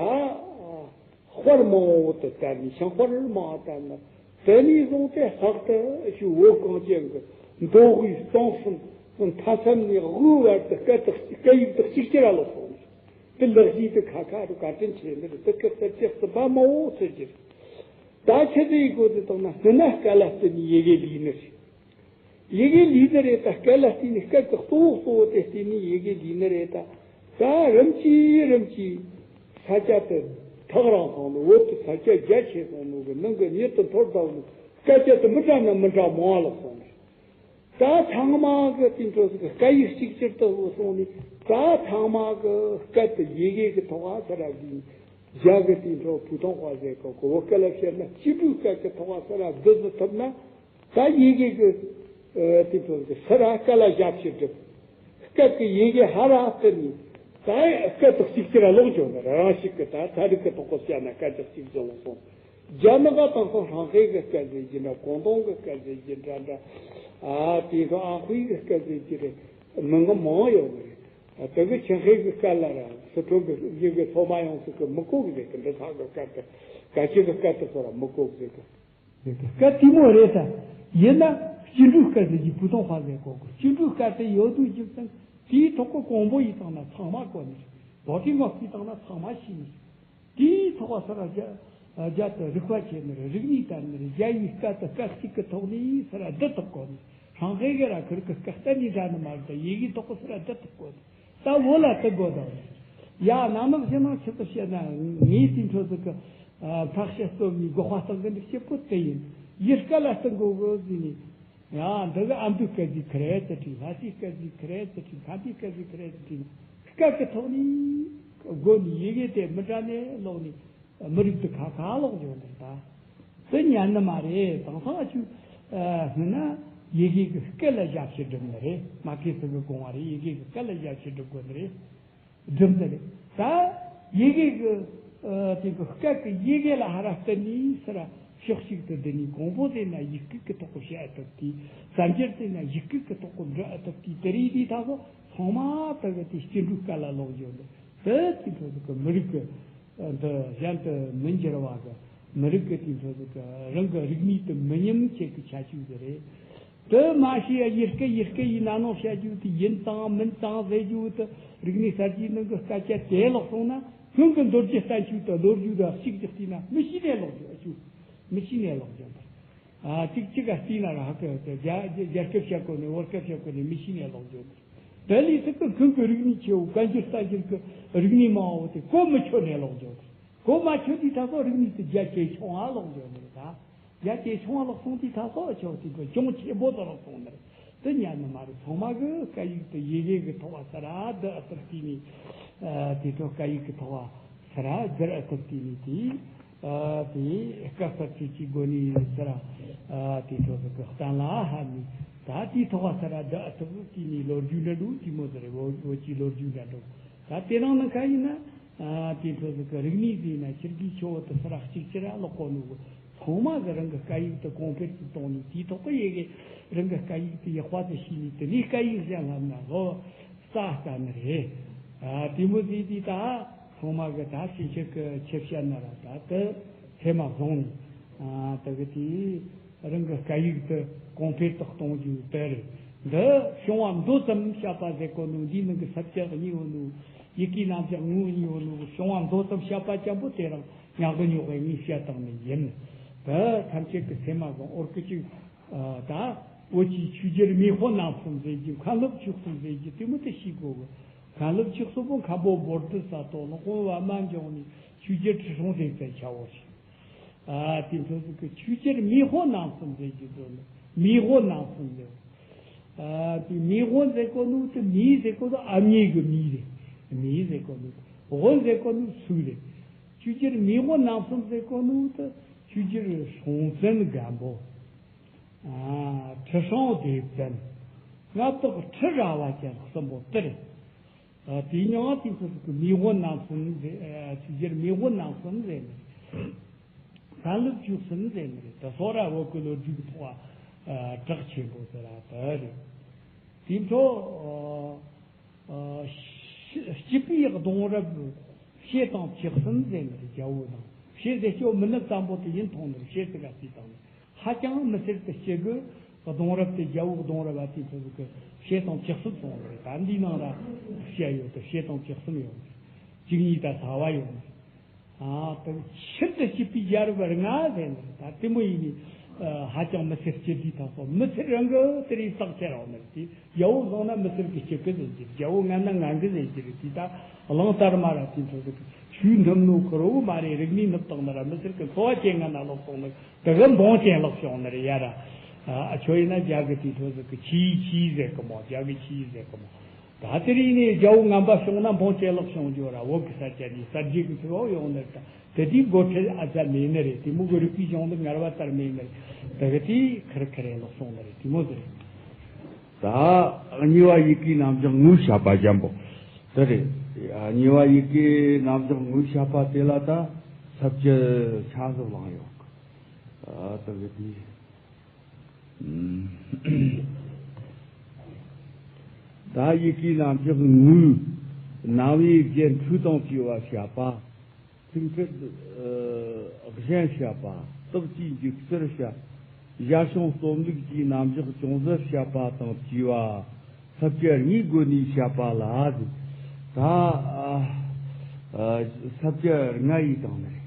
དཔར་མང་བོ་དུ་བཏབ་ནས་ཤིང་དཔར་མང་བ་བཏབ་ན། དེ་ནས་བཟུང་སྟེ་ལྷག་ཏུ་ཞུ་བོད་གངས་ཅན་གྱི་མདོ་དབུས་གཙང་གསུམ་མཐའ་མཚམས་ནས་དབུས་བར་དུ་སྐད་དག་སྐད་ཡིག་དག་གཅིག་ཅར་ལ་ལོག་སོང་། དེ་ལེགས་བཤད་དེ་ཁ་ཁ་རུ་བཀའ་དྲིན་ཆེ་ནི་རེད། དེ་སྐད་གསར་བཅད་གསུམ་པ་མང་བོ་ཟེར་གྱི་རེད། ད་ཆི་ཟིག་གོ་དེ་བཏང་ན་སྔོན་ན་སྐད་ལ་བརྟེན་ནས་ཡི་གེ་ལས་ནི་རེད། ཡི་གེ་ལས་ནི་རེད། ད་སྐད་ལ་བརྟེན་ནས་སྐད་ཀྱི་གཙོ་བོ་གཙོ་བོ་དེ་བརྟེན་ནས་ཡི་གེ་ལས་ནི་རེད། ད་ད་རིམ་གྱིས་རིམ་གྱིས་ས་སྐྱ་དེ་ཐག་རིང་སོང་ནོ། བོད་དུ་ས་སྐྱ་རྒྱ་ཆེ་སོང་ནོ་གི་ནང་གི་ཉིད་དུ་འཐོར་ད་ནོ། སྐད་ཆ་དེ་མི་འདྲ་ན་མི་འདྲ་མང་བ་ལོག་སོང་ནི། ད་ཚང་མ་གི་དེ་འཕྲོ་ཟིག་སྐད་ཡིག་གཅིག་གྱུར་དུ་སོང་ནས། ད་ཚང་མ་གི་སྐད་དེ་ཡི་གེ་གི་ཐོག་ཨ་ས་ར་གི་རྒྱ་གི་དེ་འཕྲོ་ཕུ་ཐང་དཔའ་ཟེར་གོ་གི། བོད་སྐད་ལ་བཤད་ན་སྐྱེ་འགྲོའི་སྐད་ཀྱི་ཐོག་ཨ་ས་ར་བསྡུ་ཟིག་ཐུབ་ན། ད་ཡི་གེ་གི་དེ་འཕྲོ་ཟིག་ས་ར་སྐད་ལ་ཞབས་ཕྱི་སྒྲུབ། སྐད་ཀྱི་ཡི་གེ་ཧ་ར་བསྟན་ནས། ད་སྐད་དེ་གཅིག་གྱུར་ལ་ལོག་འགྱོ་ནི་རེད། རང་ཞིག་གི་ད་ཚན་རིག་གི་ཐོག་གི་བཤད་ན་སྐད་དེ་གཅིག་གྱུར་ལོག་སོང་། རྒྱ་ནག་ག་དེང་སང་ཧྲང་ཧའེ་གི་སྐད་ཟེར་གྱི་འདྲ། ཀོང་ཏུང་གི་སྐད་ཟེར་གྱི་འདྲ་འདྲ། ཨ་དེ་ཚོ་ཨ་ཧུའི་གི་སྐད་ཟེར་གྱི་རེད། མི་ང་མང་ཡོད་ནི་རེད། དེ་གི་ཆིན་ཧའེ་གི་སྐད་ལ་ར་སི་ཁྲོན་གི་ཡི་གེ་ཚོ་མ་ཡོང་སྲིད་གི་མི་གོ་གི་ཟེར་གི། འདི་ཚང་གི་སྐད་དེ་ག་ཅི་གི་སྐད་དེ་ཚོ་ར་མི་གོ་གི་ཟེར་གི། སྐད་དེ་མོ་རེད་ད། ཡིན་ན་སྐྱེ་འགྲོའི་སྐད་ཟེར་གྱི་ཕུ་ཐུང་ཧྥ་ཟེར་གོ་གི། སྐྱེ་འགྲོའི་སྐད་དེ་ཡོད་དུས་ཅིག་ཙང་དེའི་ཐོག་གི་ཀོང་པོ་ཡིས་བཏང་ན་ཚང་མ་གོ་ནི་རེད། རྡོ་རྗེ་སྔགས་ཀྱིས་བཏང་ན་ཚང་མ་ཤེས་ནི་རེད། དེའི་ཐོག་ས་ར་རྒྱ་རྒྱ་དེ་རིག་པ་ཆེ་ནི་རེད། རིག་གནས་དར་ནི་རེད། རྒྱ་ཡི་སྐད་དེ་སྐད་གཅིག་གི་ཐོག་ནས་ས་ར་བསྡུ་ཐུབ་གོ་ནི། ཧྲང་ཧའེ་གི་ར་ཁིར་གི་སྐད་གཏན་ནས་འདྲ་ནི་མ་རེད། ད་ཡི་གེའི་ཐོག་གི་ས་ར་བསྡུ་ཐུབ་གོ་ནི། ད་བོད་ལ་དེ་དགོས་དང་། ཡ་ནང་ནང་ཞེ་ནང་ཆེད་དུ་བཤད་ན་ངའི་དེ་འཕྲོ་ཟིག་གི་ཕག་ཤ་སྟོན་ནས་སྒོ་ཁ་བཏང་གི་འདུག་སྐྱིད་པོ་དེ་ཡིན། ཡི་གེ་སྐད་ལ་བརྟེན་དགོས་དགོས་ཟེར་ནས། ཡ་འདི་གི་ཨ་མདོའི་སྐད་ཟིག་ཁི་རེད་ཟེར་དྲིས། ལྷ་སའི་སྐད་ཟིག་ཁི་རེད་ཟེར་དྲིས། མཁན་པོའི་སྐད་ཟིག་ཁི་རེད་ཟེར་དྲིས། སྐད་ཀྱི་ཐོག་ནས་སྒོ་ནས་ཡི་གེ་དེ་མི་འདྲ་ནས་ལོག་ནས། མི་རིགས་དེ་ཁ་ཁ་ལོག་འཇོག་འདུག་ད། དེ་ཉན་ནི་མ་རེད། དེང་སང་ཨ་ཆུ་སྔོན་ན་ཡི་གེ་གི་སྐད་ལ་ཞབས་ཕྱི་སྒྲུབ་ནི་རེད། མ་སྐད་ཚིག་གི་དགོངས་པ་རེད། ཡི་གེ་གི་སྐད་ལ་ཞབས་ཕྱི་སྒྲུབ་དགོས་ནི་རེད། སྒྲུབ་ནི་རེད། ད་ཡི་གེ་གི་དེ་གི་སྐད་གི་ཡི་གེ་ལ་ཧ་ར་བརྟེན་ནས་ས་ར་ཕྱོགས་གཅིག་ཏུ་བསྡུ་ནས། ཀོང་པོ་ཟེར་ན་ཡིག་སྐད་ཀྱི་ཐོག་གི་བཤད་ཐུབ་དུས། གསར་འགྱུར་ཟེར་ན་ཡིག་སྐད་ཀྱི་ཐོག་གི་འབྲི་ཐུབ་དུས། དེ་རིགས་དེ་ད་གཟོད་ཚང་མ་ད་གི་དེ་སྐྱེ་འགྲོའི་སྐད་ལ་ལོག་འཇོག་འདུག་དེ་དེ་ཚོ་གི་མི་རིགས་ཀྱི་འདི་གཞན་དུ་མི་འགྱུར་བ་གི་མི་རིགས་ཀྱི་དེ་ཚོ་ཟིག་གི་རང་གི་རིག་གནས་དེ་མི་ཉམས་ཆེད་ཀྱི་ཁྱད་ཆོས་དེ་རེད། དེ་མ་ཤེས་ཡ་ཡི་གེ་ཡི་གེ་ཡིན་ན་ནོ་བཤད་རྒྱུ་དེ་ཡིན་དང་མིན་དང་ཟེར་རྒྱུ་དེ། རིག་གནས་གསར་བརྗེའི་ནང་གི་སྐད་ཆ་དེ་ལོག་སོང་ན། སྔོན་གྱི་མདོ་རྒྱུད་བསྟན་བཅོས་དང་ལོ་རྒྱུས་དང་གཅིག་ཀྱང་བལྟས་ན་མི་ཤེས་ནས་ལོག་རྒྱུ། ཨ་ཅུ། མི་ཤེས་ནས་ལོག་རྒྱུ་འདི། ཨ་གཅིག་གཅིག་ག་བལྟས་ན་ར་ཧ་གི་རྒྱ་རྒྱ་སྐད་བཤད་གོ་ནས་བོད་སྐད་བཤད་གོ་ནས་མི་ཤེས་ནས་ལོག་རྒྱུ་འདི། དེ་ལས་སུ་གི་ཁོང་གི་རིག་གནས་ཆེ་བོ་བཀའ་འགྱུར་བསྟན་འགྱུར་གི་རིག་གནས་མང་བོ་དེ་གོ་མི་ཆོད་ནས་ལོག་རྒྱུ་འདི། གོ་མ་ཆོད་དུས་ད་གཟོད་རིག་གནས་དེ་རྒྱ་ཇེ་ཆུང་བ་ལོག་འགྱོ་ནི་རེད་ད། རྒྱ་ཇེ་ཆུང་བ་ལོག་སོང་དུས་ད་གཟོད་ཆོག་དེ་གི་གྱོང་ཆེན་པོ་དུ་ལོག་སོང་ནི་རེད། དེ་ཉན་ནི་མ་རེད། ཚང་མ་གི་སྐད་ཡིག་དེ་ཡི་གེ་གི་ཐོག་བ་ས་ར་བསྡུ་ཨ་ཐུབ་དུས་ནི། དེ་ཚོ་སྐད་ཡིག་གི་ཐོག་བ་ས་ར་བསྒྱུར་ཨ་ཐུབ་དུས་ནི་དེ། ཨ་དེ་སྐབས་སུ་ཆོས་ཀྱི་སྒོ་ནས་ཡིན་ཟེར། ཨ་དེ་ཚོ་ཟིག་གི་གཏན་ལ་ཕབ་ནས། ད་དེའི་ཐོག་ཁ་ས་ར་འདི་ཨ་ཐུག་དེ་ནས་ལོ་རྒྱུས་འདྲ་འདུག་དེ་མོ་ཟེར། བོད་བོད་ཀྱི་ལོ་རྒྱུས་འདྲ་འདུག་ད་དེ་རིང་ནི་ཁ་ཡིན་ན། ཨ་དེ་ཚོ་ཟིག་གི་རིག་གནས་ཟིན་ན་ཕྱི་རྒྱལ་ཆོ་བོ་དེ་ས་ར་གཅིག་ཅི་ར་ལོག་གོ་ནོ། ཚང་མ་གི་རང་གི་སྐད་ཡིག་དེ་གོང་འཕེལ་དུ་གཏོང་ནས། དེའི་ཐོག་གི་ཡི་གེ་རང་གི་སྐད་ཡིག་དེ་ཡག་པ་དེ་ཤེས་ནས། དེ་ནས་སྐད་ཡིག་གཞན་ལྷབ་ན་ལོ་ཙཱ་ལྟ་ནི་རེད། ཨ་དེ་མོ་ཟིག་དེ་ད་ཚང་མ་གི་ད་ཕྱིན་ཆད་གི་ཆེ་བཤད་ན་ར་ད་དེ་ཚད་མ་བཟུང་ནས། ཨ་དེ་གི་དེ་རང་གི་སྐད་ཡིག་དེ་གོང་འཕེལ་དུ་གཏོང་རྒྱུ་དེ་རེད། འདི་བྱུང་བ་མདོ་ཙམ་བཤད་པ་ཟེར་གོ་ནོ། འདིའི་ནང་གི་ས་བཅད་གཉིས་ཡོད་ནོ། ཡི་གེའི་རྣམ་གཞག་དངོས་གཉིས་ཡོད་ནོ། བྱུང་བ་མདོ་ཙམ་བཤད་པ་ཅན་པོ་དེ་རང་ཉག་གི་ཉོག་གི་ངས་བཤད་བཏང་ནི་ཡིན། དེ་ཐམས་ཅད་ཀྱི་ཚད་མ་བཟུང་། འོར་གི་ཅིག་ཨ་ད་བོད་ཀྱི་ཆོས་རྒྱལ་མེས་དབོན་རྣམ་གསུམ་ཟེར་རྒྱུ། མཁན་སློབ་ཆོས་གསུམ་ཟེར་རྒྱུ་དེ་མོ་དེ་ཤེས་དགོས་གི། མཁན་སློབ་ཆོས་གསུམ་པོ་མཁན་པོ་བོ་དྷི་ས་ཏྭ། ལོ་ཀོ་བ་མ་འབྱུང་ནས་ཆོས་རྒྱལ་ཁྲི་སྲོང་ལྡེ་བཙན་ཆ་བོ་ཞིག་ཨ་དེ་ཚོ་ཟིག་གི་ཆོས་རྒྱལ་མེས་དབོན་རྣམ་གསུམ་ཟེར་རྒྱུ་དེ་ནི། མེས་དབོན་རྣམ་གསུམ་ཟེར། ཨ་དེ་མེས་དབོན་ཟེར་གོ་ནོ་དེ། མེས་ཟེར་གོ་ནོ་ཨ་མྱེས་གི་མེས་རེད། མེས་ཟེར་གོ་ནོ། དབོན་ཟེར་གོ་ནོ་སུ་རེད། ཆོས་རྒྱལ་མེས་དབོན་རྣམ་གསུམ་ཟེར་གོ་ནོ་དེ་ཆོས་རྒྱལ་སྲོང་བཙན་སྒམ་པོ། ཨ་ཁྲི་སྲོང་ལྡེ་བཙན། མངའ་བདག་ཁྲི་རལ་པ་ཅན་གསུམ་པོ་དེ་རེད། ཨ་དེ་མྱིང་དེ་ཚོ་ཟིག་གི་མེས་དབོན་རྣམ་གསུམ་ཟེར། ཨ་ཆོས་རྒྱལ་མེས་དབོན་རྣམ་གསུམ་ཟེར་ནི། མཁན་སློབ་ཆོས་གསུམ་ཟེར་ནི་རེད། དེ་སོགས་ར་བོད་ཀྱི་ལོ་རྒྱུས་ཀྱི་ཐོག་ཨ་གྲགས་ཆེན་པོ་ཟེར་ར་དེ་རེད། དེ་ཚོ་ཨ་ཨ་སྤྱི་སྤྱི་པའི་གདུང་རབས་བྱེ་དང་བཅུ་གསུམ་ཟེར་ནི་རེད། རྒྱལ་པོ་དང་བྱེ་ཟེར་ཅོ་མི་ནུབ་ཙམ་པོ་དེ་ཡིན་མཐོང་ནི་རེད། བྱེ་ཟེར་ག་ཟེར་དང་ནི། ཧ་ཅང་མི་སེར་དུ་སྐྱེ་དགོས། གདུང་རབས་དེ་རྒྱལ་པོའི་གདུང་རབས་བ་དེ་ཚོ་གི་བྱེ་དང་བཅུ་གསུམ་སོང་བ་རེད། ད་འདིའི་ནང་ལ་བཤད་ཡོད་དེ། བྱེ་དང་བཅུ་གསུམ་ཡོད་རེད། བཅུ་གཉིས་ད་ཚ་བ་ཡོད་རེད། ཨ་དེ་ཕྱིར་དུ་སྐྱེས་པའི་རྒྱལ་རབས་ལྔ་ཟེར་ནས། ད་དེ་མོ་ཡིན་ནི། ཨ་ཧ་ཅང་མི་སེར་སྐྱེ་དུས་ཐག་སོ། མི་སེར་རང་གི་དེ་རིང་བསགས་ཁྱེར་རང་ནི་རེད། དེ་རྒྱལ་པོ་བཟང་ན་མི་སེར་གྱི་སྐྱེ་གི་ཟེར་གྱི། རྒྱལ་པོ་ངན་ན་ངན་གི་ཟེར་གྱི་རེད། དེ་ད་གླང་དར་མ་ར་དེ་ཚོ་ཟེར་གི། ཆོས་འདེམས་ནོ་ཁོ་རོ་མ་རེད། རིག་གནས་ནུབ་བཏང་ན་ར་མི་སེར་གི་འཚོ་བ་སྐྱེལ་ངན་ན་ལོག་སོང་ནི། དེ་གི་འབངས་ཅན་ལོག་སོང་ནི་རེད་ཡ་ར། ཨ་ཁྱོད་ཡིན་ན་རྒྱ་གི་དེ་ཚོ་ཟེར་གི། ཆི་ཡི་ཆི་ཡི་ཟེར་གི་མོ། རྒྱ་གི་ཆི་ཡི་ཟེར་གི་མོ། ད་དེ་རིང་ནས་རྒྱལ་པོ་ངན་པ་བྱུང་ན་འབངས་ཅན་ལོག་སོང་རྒྱུ་ར། བོད་གི་ས་ཆ་ནས་གསར་བརྗེ་གི་ཚུལ་བ་ཡོང་ནི་རེད། ད་དེ་དུས་འགོ་ཁྲིད་ཨ་ཙ་མེད་ནི་རེད། དེ་མོ་གི་རིག་པའི་གཞུང་ལུགས་ངར་བ་ལྟར་མེད་ནི་རེད། དེ་གི་དེ་ཁེར་ཁེར་ལོག་སོང་ནི་རེད། དེ་མོ་ཟེར། ད་གཉིས་པ་ཡི་གེའི་རྣམ་གཞག་དངོས་བཤད་པ་རྒྱན་པོ་དེ་རེད། གཉིས་པ་ཡི་གེའི་རྣམ་གཞག་དངོས་བཤད་པ་དེ་ལ་ད་ས་བཅད་ཆ་ཟིག་བླངས་ཡོད། ཨ་དེ་གི་དེ། ད་ཡི་གེའི་རྣམ་གཞག་དངོས། རྣམ་དབྱེ་རྒྱན་འཁྲུལ་དང་བཅས་པ་བཤད་པ། ཚིག་འཁྲུལ་གཞན་བཤད་པ། རྟགས་ཀྱི་འཇུག་ཚུལ་བཤད། ཞར་བྱུང་རྩོམ་ལུགས་ཀྱི་རྣམ་གཞག་ཅུང་ཟད་བཤད་པ་དང་བཅས་པ། ས་བཅད་གཉིས་བགོས་ནས་བཤད་པ་ལ་ཟེར། ད་ཨ་ཨ་ས་བཅད་ལྔ་ཡིས་བཏང་ནི་རེད།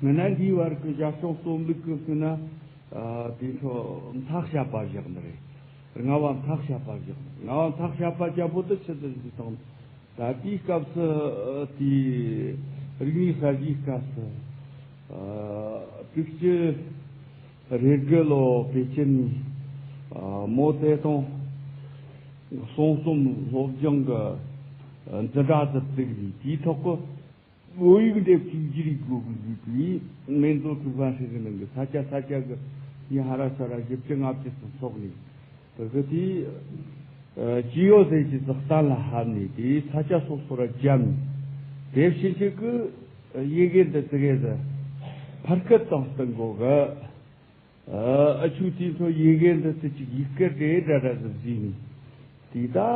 སྔོན་ན་འདིའི་བར་གྱི་ཞར་བྱུང་རྩོམ་ལུགས་ཀྱི་སྔོན་ན། ཨ་དེ་ཚོ་མཐའ་བཤད་པ་བཞག་ནི་རེད། ལྔ་བ་མཐའ་བཤད་པ་བཞག་ནི། ལྔ་བ་མཐའ་བཤད་པ་རྒྱལ་པོ་དེ་ཆི་ཟིག་ཟིག་དང་། ད་དེའི་སྐབས་སུ་ཨ་དེའི་རིག་གནས་གསར་བརྗེའི་སྐབས་སུ་ཨ་དྲུག་ཅུ་རེ་དགུ་ལོ་པེ་ཅིན་ནས་ཨ་མའོ་ཙེ་ཏུང་གསུང་རྩོམ་སློབ་སྦྱོང་གི་འཛིན་གྲྭ་དེ་བཙུགས་ནས། དེའི་ཐོག་གི་བོད་ཡིག་འདེབས་ཀྱི་བརྗེ་རེས་དགོས་གི་ཟེར་གི། སྨན་རྡོ་དྲུག་པ་ཧྲིལ་གི་ནང་གི་ས་ཆ་ས་ཆ་གི་ཡིན་ཧ་ར་ས་ར་བཞི་བཅུ་ལྔ་བཅུ་ཙམ་ཚོགས་ནས། དེ་གི་དེ་ཨ་ཇི་ཡོ་ཟེར་གྱི་ཟག་གཏན་ལ་ཕབ་ནས། དེ་ས་ཆ་སོ་སོ་ར་བརྒྱབ་ནས། དེ་ཕྱིན་ཆད་གི་ཡི་གེ་འདི་ཙི་གེ་ཟིག་ཕར་སྐད་དང་བསྟུན་དགོས་གི། ཨ་ཨ་ཆོས་དེ་ཚོ་ཡི་གེ་འདི་ཚོ་ཅིག་ཡིག་སྐད་དེ་འདྲ་འདྲ་ཟིག་བཟོས་ནས། དེ་ད་ཨ་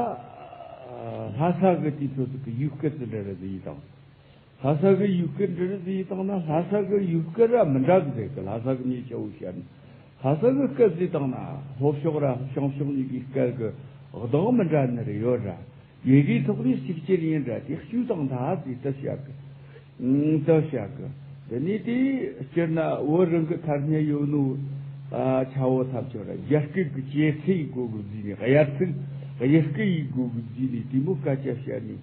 ལྷ་ས་གི་དེ་ཚོ་ཟིག་གི་ཡིག་སྐད་དེ་འདྲ་འདྲ་ཟིག་ཡིན་དང་། ལྷ་ས་གི་ཡིག་སྐད་འདྲ་འདྲ་ཟིག་ཡིན་དང་ན། ལྷ་ས་གི་ཡིག་སྐད་ར་མི་འདྲ་གི་ཟེར་གི། ལྷ་ས་གི་མྱི་ཆ་བོ་བཤད་ན། ལྷ་ས་གི་སྐད་ཟིག་དང་ན་ལྷོ་ཕྱོགས་ར་བྱང་ཕྱོགས་གཉིས་ཀྱི་སྐད་གི་གདངས་མི་འདྲ་ནི་རེ་ཡོད་ར། ཡི་གེའི་ཐོག་ནས་གཅིག་གྱུར་ཡིན་འདྲ། དེ་བཅུ་དང་ད་ཟིག་ད་བཤད་གི། ཨང་ད་བཤད་གི། དེ་ནས་དེ་སྤྱིར་ན་བོད་རང་གི་ཐ་སྙད་ཡོད་ནོ་ཨ་ཆ་བོ་ཐམས་ཅད་ར་རྒྱ་སྐད་གི་གཅེས་ཚིག་གོ་གི་བརྫིས་ནས། དབྱར་ཚིག་དབྱར་སྐད་ཡིག་གོ་གི་བརྫིས་ནས། དེ་མོ་སྐད་ཆ་བཤད་ནས་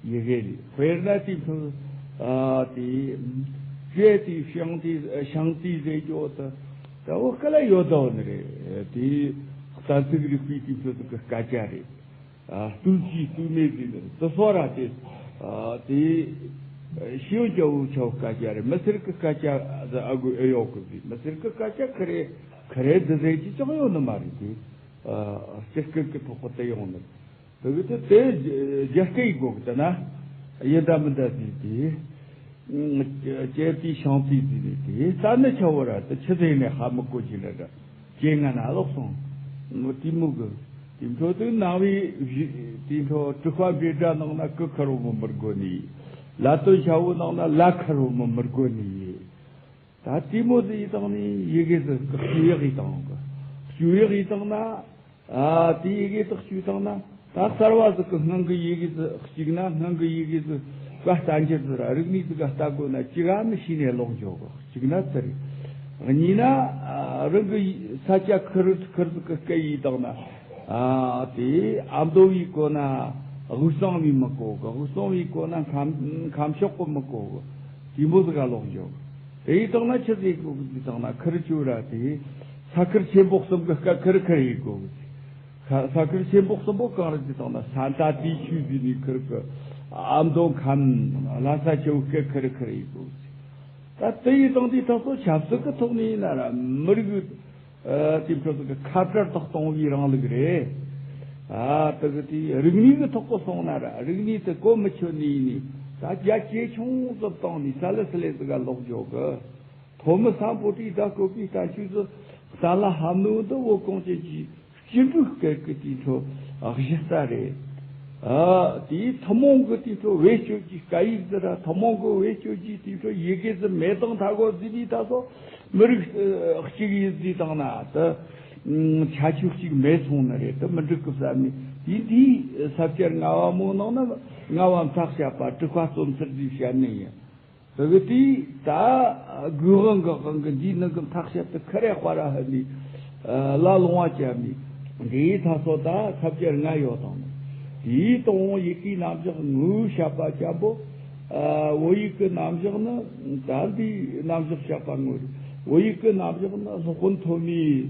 ཡི་གེ་ལས། དཔེར་ན་དེ་ཚོ་ཨ་དེ་ཅེ་དེ་ཤང་དེ་ཤང་དེ་ཟེར་རྒྱུ་ད་ད་བོད་སྐད་ལ་ཡོད་དོ་ནི་རེད། དེ་གཏན་ཚིགས་རིག་པའི་དེ་ཚོ་གི་སྐད་ཆ་རེད། ཨ་སྟོད་ཀྱི་སྟོད་སྨད་ཀྱི་དེ་སོགས་ར་དེ་ཨ་དེ་ ཤེས་ཡོན་སྐྱ་བོ་ཆོ་སྐད་ཆ་རེད། མི་སེར་གི་སྐད་ཆ་ཨ་གུ་ཨེ་ཡོད་གི་ཟིག་མི་སེར་གི་སྐད་ཆ་ཁ་རེ་ཁ་རེ་འདི་ཟེར་གྱི་ཅང་ཡོད་ནི་མ་རེད་དེ། ཨ་སྤྱི་སྐད་གི་ཐོག་གི་དེ་ཡོང་ནི། དེ་གི་དེ་དེ་རྒྱ་སྐད་ཡིག་གོ་གི་དེ་ན་ཡིན་ད་མིན་ད་ཟིག་དེ། ཨ་ཅེ་ཏི་ཤང་ཏི་ཟིག་རེད་དེ། ད་ནི་ཆ་བོ་ར་དེ་ཆི་ཟེར་ནས་ཧ་མི་གོ་གི་འདྲ་འདྲ། ཅེ་ང་ན་ལོག་སོང་། དེ་མོ་གི། དེ་འཕྲོ་དེ་ནང་བའི་དེ་འཕྲོ་དྲི་བ་འབྲེལ་སྒྲ་ནང་ན་ཀི་ཁ་རོ་མོ་མི་དགོ་ནི། ལ་དོན་ཆ་བོ་ནང་ན་ལ་ཁ་རོ་མོ་མི་དགོ་ནི། ད་དེ་མོ་ཟིག་ཡིན་དང་ནི་ཡི་གེ་ཟིག་གི་སྐྱུ་ཡག་ཡིན་དང་གི། སྐྱུ་ཡག་ཡིན་དང་ན། ཨ་དེ་ཡི་གེ་དག་སྐྱུ་དང་ན། ད་གསར་བ་ཟིག་གི་སྔོན་གི་ཡི་གེ་ཟིག་གཅིག་ན་སྔོན་གི་ཡི་གེ་ཟིག་ག་ལྟ་འགྱུར་ཟིག་ར་རིག་གནས་ཟིག་ག་ལྟ་དགོས་ན་གཅིག་ཨ་མི་ཤེས་ནས་ལོག་འཇོག་གི། གཅིག་ན་དེ་རེད། གཉིས་ན་ཨ་རང་གི་ས་ཆ་ཁུར་ཁུར་ཟིག་གི་སྐད་ཡིན་དང་ན། ཨ་དེ་ཨ་མདོ་བའི་གོ་ན་དབུས་གཙང་བའི་མི་གོ་གི། དབུས་གཙང་བའི་གོ་ན་ཁམས་ཁམས་ཕྱོགས་གི་མི་གོ་གི། དེ་མོ་ཟིག་ག་ལོག་འཇོག་གི། དེ་ཡིན་དང་ན་ཆི་ཟིག་གོ་གི་ཟིག་དང་ན་ཁུར་ཆུ་ར་དེ་ས་ཁུར་ཆེན་པོ་གསུམ་གི་སྐད་ཁུར་ཁུར་ཡིན་གོ་གི། ས་ས་ཁུལ་ཆེན་པོ་གསུམ་པོ་གང་རེད་ཟེར་དང་ན། ས་མཐའ་དེའི་ཆུ་ཟེར་ནི་ཁུལ་གི། ཨ་མདོ་ཁམས་ལྷ་ས་ཆུ་ཁུལ་ཁུལ་ཁུལ་ཡིན་དགོས། ད་དེ་ཡི་སྟེང་དེའི་ཐོག་སོ་ཆབ་སྲིད་ཀྱི་ཐོག་ནས་ཡིན་ན་ར་མི་རིགས་ཨ་དེ་འཕྲོ་ཟིག་གི་ཁ་བྲལ་ཐོག་གཏོང་བའི་རིང་ལུགས་རེད། ཨ་དེ་གི་དེ་རིག་གནས་ཀྱི་ཐོག་གི་སོང་ན་ར་རིག་གནས་དེ་གོ་མི་ཆོད་ནི་ཡིན་ནི། ད་རྒྱ་ཇེ་ཆུང་ཙམ་བཏང་ནས་ས་ལེ་ས་ལེ་ཟིག་ག་ལོག་འཇོག་གི། ཐོ་མི་སམ་བྷོ་ཊས་ད་བཀོད་པའི་ལྟ་སྤྱོད་དུ་གཏན་ལ་ཕབ་ནོ་འདི་བོད་གངས་ཅན་གྱི་སྐྱེ་འགྲོའི་སྐད་ཀྱི་དེའི་འཕྲོ་གཞི་རྩ་རེད། ཨ་དེའི་ཐུན་མོང་གི་དེའི་འཕྲོ་བེད་སྤྱོད་ཀྱི་སྐད་ཡིག་ཟེར་ར། ཐུན་མོང་གི་བེད་སྤྱོད་ཀྱི་དེའི་འཕྲོ་ཡི་གེ་ཟེར་མེད་དང་མཐའ་སྒོ་ཟིན་པའི་ད་སོ་མི་རིགས་ཨ་གཅིག་ཡིན་ཟིན་དང་ན་དེ་ཁྱད་ཆོས་གཅིག་མེད་སོང་ནི་རེད། དེ་མི་འགྲིག་གི་བསམ་ནས། དེ་འདིའི་ས་བཅད་ལྔ་བ་མོ་ནང་ན་ལྔ་བ་མཐའ་དཔྱད་པ་དྲུག་པ་རྩོམ་གསར་ཟིག་བཤད་ནི་ཡིན། བོད་དེ་ད་དགུའི་དབང་གི་དབང་གི་འདིའི་ནང་གི་མཐའ་དཔྱད་དུ་ཁ་རེ་དཔའ་ར་ཧ་ནི་ལ་ལོང་བ་བཅབ་ནི། འདིའི་ཐ་སོ་ད་ཁ་བཅད་ལྔ་ཡོད་དང་། དེའི་དང་ཡི་གེའི་རྣམ་གཞག་ངོ་བོ་བཤད་པ་ཅན་པོ། བོད་ཡིག་གི་རྣམ་གཞག་ནི་ད་འདིའི་རྣམ་གཞག་བཤད་པ་ངོ་རེད། བོད་ཡིག་གི་རྣམ་གཞག་ནི་སློབ་དཔོན་ཐོན་མིས་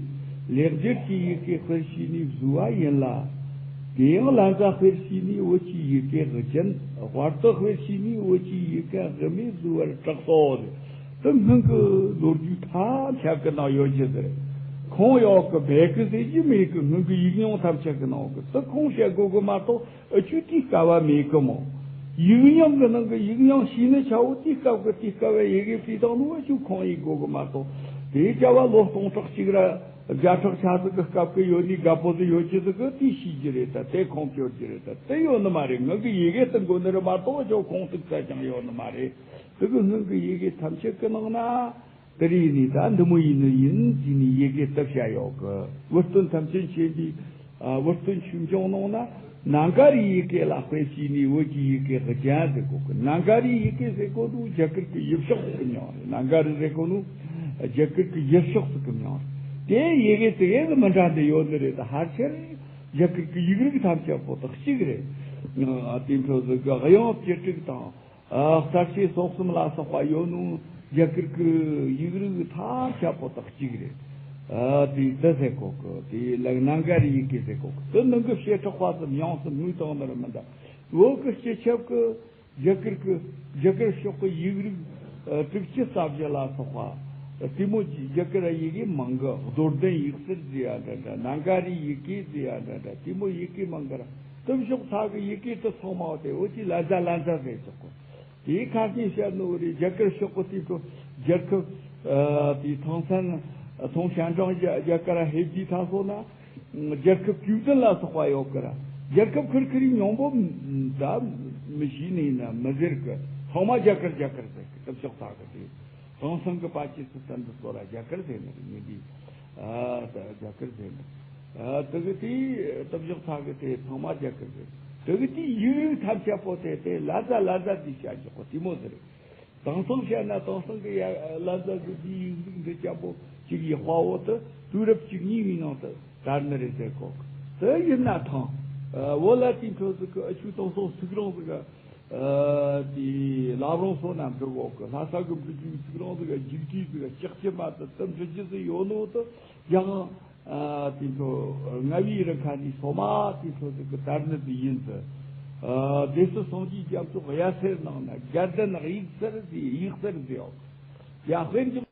ལེགས་སྦྱར་གྱི་ཡི་གེ་དཔེར་བྱས་ནས་བཟོས་པ་ཡིན་ལ། དེ་ཡང་ལཉྫ་དཔེར་བྱས་ནས་བོད་ཀྱི་ཡི་གེ་རྒྱན། དཔར་དུ་དཔེར་བྱས་ནས་བོད་ཀྱི་ཡི་གེ་དབུ་མའི་བཟོ་བར་གྲགས་སོ། དེ་སྔོན་གྱི་ལོ་རྒྱུས་ཐམས་ཅད་ཀྱི་ནང་ཡོད་རྒྱུ་ཟེར། ཁུངས་ཡོད་གི་མེད་གི་ཟེར་རྒྱུ་མེད་གི། སྔོན་གྱི་ཡིག་རྙིང་ཐམས་ཅད་ཀྱི་ནང་གི་དེ་ཁུངས་བཤད་དགོས་གི་མ་གཏོགས་ཨ་ཆུ་དེའི་སྐབས་བ་མེད་གི་མོ། ཡིག་རྙིང་གི་ནང་གི་ཡིག་རྙིང་ཤེས་ནི་ཆ་བོ་དེའི་སྐབས་གི་དེའི་སྐབས་བ་ཡི་གེ་བྲིས་དང་ནུ་ཨ་ཆུ་ཁུངས་ཡིན་དགོས་གི་མ་གཏོགས། དེའི་སྐབས་བ་ལོ་སྟོང་ཕྲག་གཅིག་ར། བརྒྱ་ཕྲག་ཆ་ཟིག་གི་སྐབས་ཀྱི་ཡོད་ནི་རྒད་པོ་ཟིག་ཡོད་ཀྱི་ཟིག་གི་དེ་ཤེས་ཀྱི་རེད། ད་དེ་ཁུངས་སྐྱོར་གྱི་རེད། ད་དེ་ཡོད་ནི་མ་རེད། ངག་གི་ཡི་གེ་དེ་འགོ་ནི་རེད་མ་གཏོགས་ཅོ་ཁུངས་གཏུགས་ས་ཅང་ཡོད་ནི་མ་རེད། དེ་གི་སྔོན་གྱི་ཡི་གེ་ཐམས་ཅད་ཀྱི་ནང་ན་དེ་རིགས་ནི་ད་འདི་མོ་ཡིན་ནི་ཡིན་ཟེར་ནི་ཡི་གེ་བཏབ་བྱ་ཡོད་གི། བུ་སྟོན་ཐམས་ཅད་མཁྱེན་པའི་ཨ་བུ་སྟོན་ཆོས་འབྱུང་ནང་ན། ནཱ་ག་རའི་ཡི་གེ་ལ་དཔེ་བྱས་ནས་བོད་ཀྱི་ཡི་གེ་རྒྱན་ཟེར་གོ་གི། ནཱ་ག་རའི་ཡི་གེ་ཟེར་གོ་ནོ་རྒྱ་གར་གྱི་ཡུལ་ཕྱོགས་ཟིག་གི་མྱིང་རེད། ནཱ་ག་ར་ཟེར་གོ་ནོ་རྒྱ་གར་གྱི་ཡུལ་ཕྱོགས་ཟིག་གི་མྱིང་རེད། དེ་ཡི་གེ་དེ་གས་མི་འདྲ་འདི་ཡོད་ནི་རེད། ད་ཕལ་ཆེར་རྒྱ་གར་གྱི་ཡིག་རིགས་ཐམས་ཅད་པོ་དག་གཅིག་རེད། ཨ་དེ་འཕྲོ་ཟིག་གི་དབྱངས་བཅུ་དྲུག་དང་། ཨ་གསལ་བྱེད་སོགས་གསུམ་ལ་སོགས་པ་ཡོད་ནོ་རྒྱ་གར་གྱི་ཡིག་རིགས་ཐམས་ཅད་པོ་དག་གཅིག་རེད། ཨ་དེ་འདི་ཟེར་གོ་གི། དེ་ལ་ནཱ་ག་རའི་ཡི་གེ་ཟེར་གོ་གི། དེ་ནང་གི་བྱེ་བྲག་པ་ཙམ་ཡོངས་སུ་དངོས་དང་ནི་ར་མི་འདྲ། བོད་ཀྱི་སྤྱི་ཁྱབ་ཀྱི་རྒྱ་གར་གྱི་རྒྱ་གར་ཕྱོགས་ཀྱི་ཡིག་རིགས་ཨ་དྲུག་ཅུ་རྩ་བཞི་ལ་སོགས་པ། དེ་མོ་རྒྱ་གར་ཡི་གེ་མང་གི། རྡོར་གདན་ཡིག་གསར་ཟེར་ཡ་འདྲ་འདྲ། ནཱ་ག་རའི་ཡི་གེ་ཟེར་ཡ་འདྲ་འདྲ། དེ་མོ་ཡི་གེ་མང་གི་ར། དེ་ཕྱོགས་ཚ་གི་ཡི་གེ་དེ་ཚང་མ་དེ་འོ་ཅི་ལཉྫ་ལཉྫ་ཟེར་ཆོག་གི། དེའི་ཁ་སྙན་བཤད་ནོ་རེད། རྒྱ་གར་ཕྱོགས་ཀྱི་དེ་ཚོ་རྒྱལ་ཁབ་ཨ་དེ་ཐང་སན་ཐང་ཤན་ཀྲང་རྒྱ་རྒྱ་གར་ཧེ་བི་ཐ་སོ་ན། རྒྱལ་ཁབ་བཅུ་བདུན་ལ་སོགས་པ་ཡོད་ཀི་ར། རྒྱལ་ཁབ་ཁུར་ཁུར་རི་མྱོང་པོ་ད་མི་ཤེས་ནི་ཡིན་ན་མི་ཟེར་གི། ཚང་མ་རྒྱ་གར་རྒྱ་གར་ཟེར་གི། སྟབས་ཤོག་ཚ་གི་དེ་ཧང་སང་གི་པ་ཅི་སི་ཐན་འདི་ཚོ་ལ་རྒྱ་གར་ཟེར་ནི་རེད། མི་འདི་ཨ་ད་རྒྱ་གར་ཟེར་ནི་ཨ་དེ་གི་དེ་སྟབས་ཤོག་ཚ་གི་དེ་ཚང་མ་རྒྱ་གར་ཟེར། དེ་གི་དེ་ཡུལ་ཐམས་ཅད་པོ་དེ་དེ་ལཉྫ་ལཉྫ་དེ་བྱ་ཆོག་གི་དེ་མོ་ཟེར། དེང་སང་བཤད་ན་དེང་སང་གི་ཡ་ལ་ཟ་གི་དེའི་ཡིག་གཟུགས་འདི་ཅག་པོ་གཅིག་ཡི་དཔའ་བོ་དེ་དུས་རབས་བཅུ་གཉིས་པའི་ནང་དུ་དར་ནི་རེད་ཟེར་གོ། དེ་ཡིན་ན་ཐང་བོད་ལ་དེའི་འཕྲོ་ཟིག་གི་ཨ་ཆུ་དེང་སང་ཚིག་རོང་ཟིག་ག་དེ་བླ་བྲང་སོ་ན་འབྲི་གོ་གི། ལྷ་ས་གི་འབྲི་རྒྱུའི་ཚིག་རོང་ཟིག་ག་རྒྱུགས་དུས་ཟིག་ག་ལྕགས་ཀྱི་མ་དེ་དེ་འབྲི་རྒྱུ་ཟིག་ཡོད་ནོ་དེ་ཡང་། ཨ་དེ་ཚོ་རྔ་བའི་རི་ཁ་ནས་སོ་མ་དེ་ཚོ་ཟིག་གི་དར་ནི་དེ་ཡིན་ཟེར། ཨ། སྡེ་སྲིད་སངས་རྒྱས་རྒྱ་མཚོ་གཡའ་སེར་ནང་ན་རྒྱལ་ལྡན་དབྱུག་སེར་ཟེར། དབྱུག་སེར་ཟེར་ཡོད། ཡ། དཔེར་འཇོག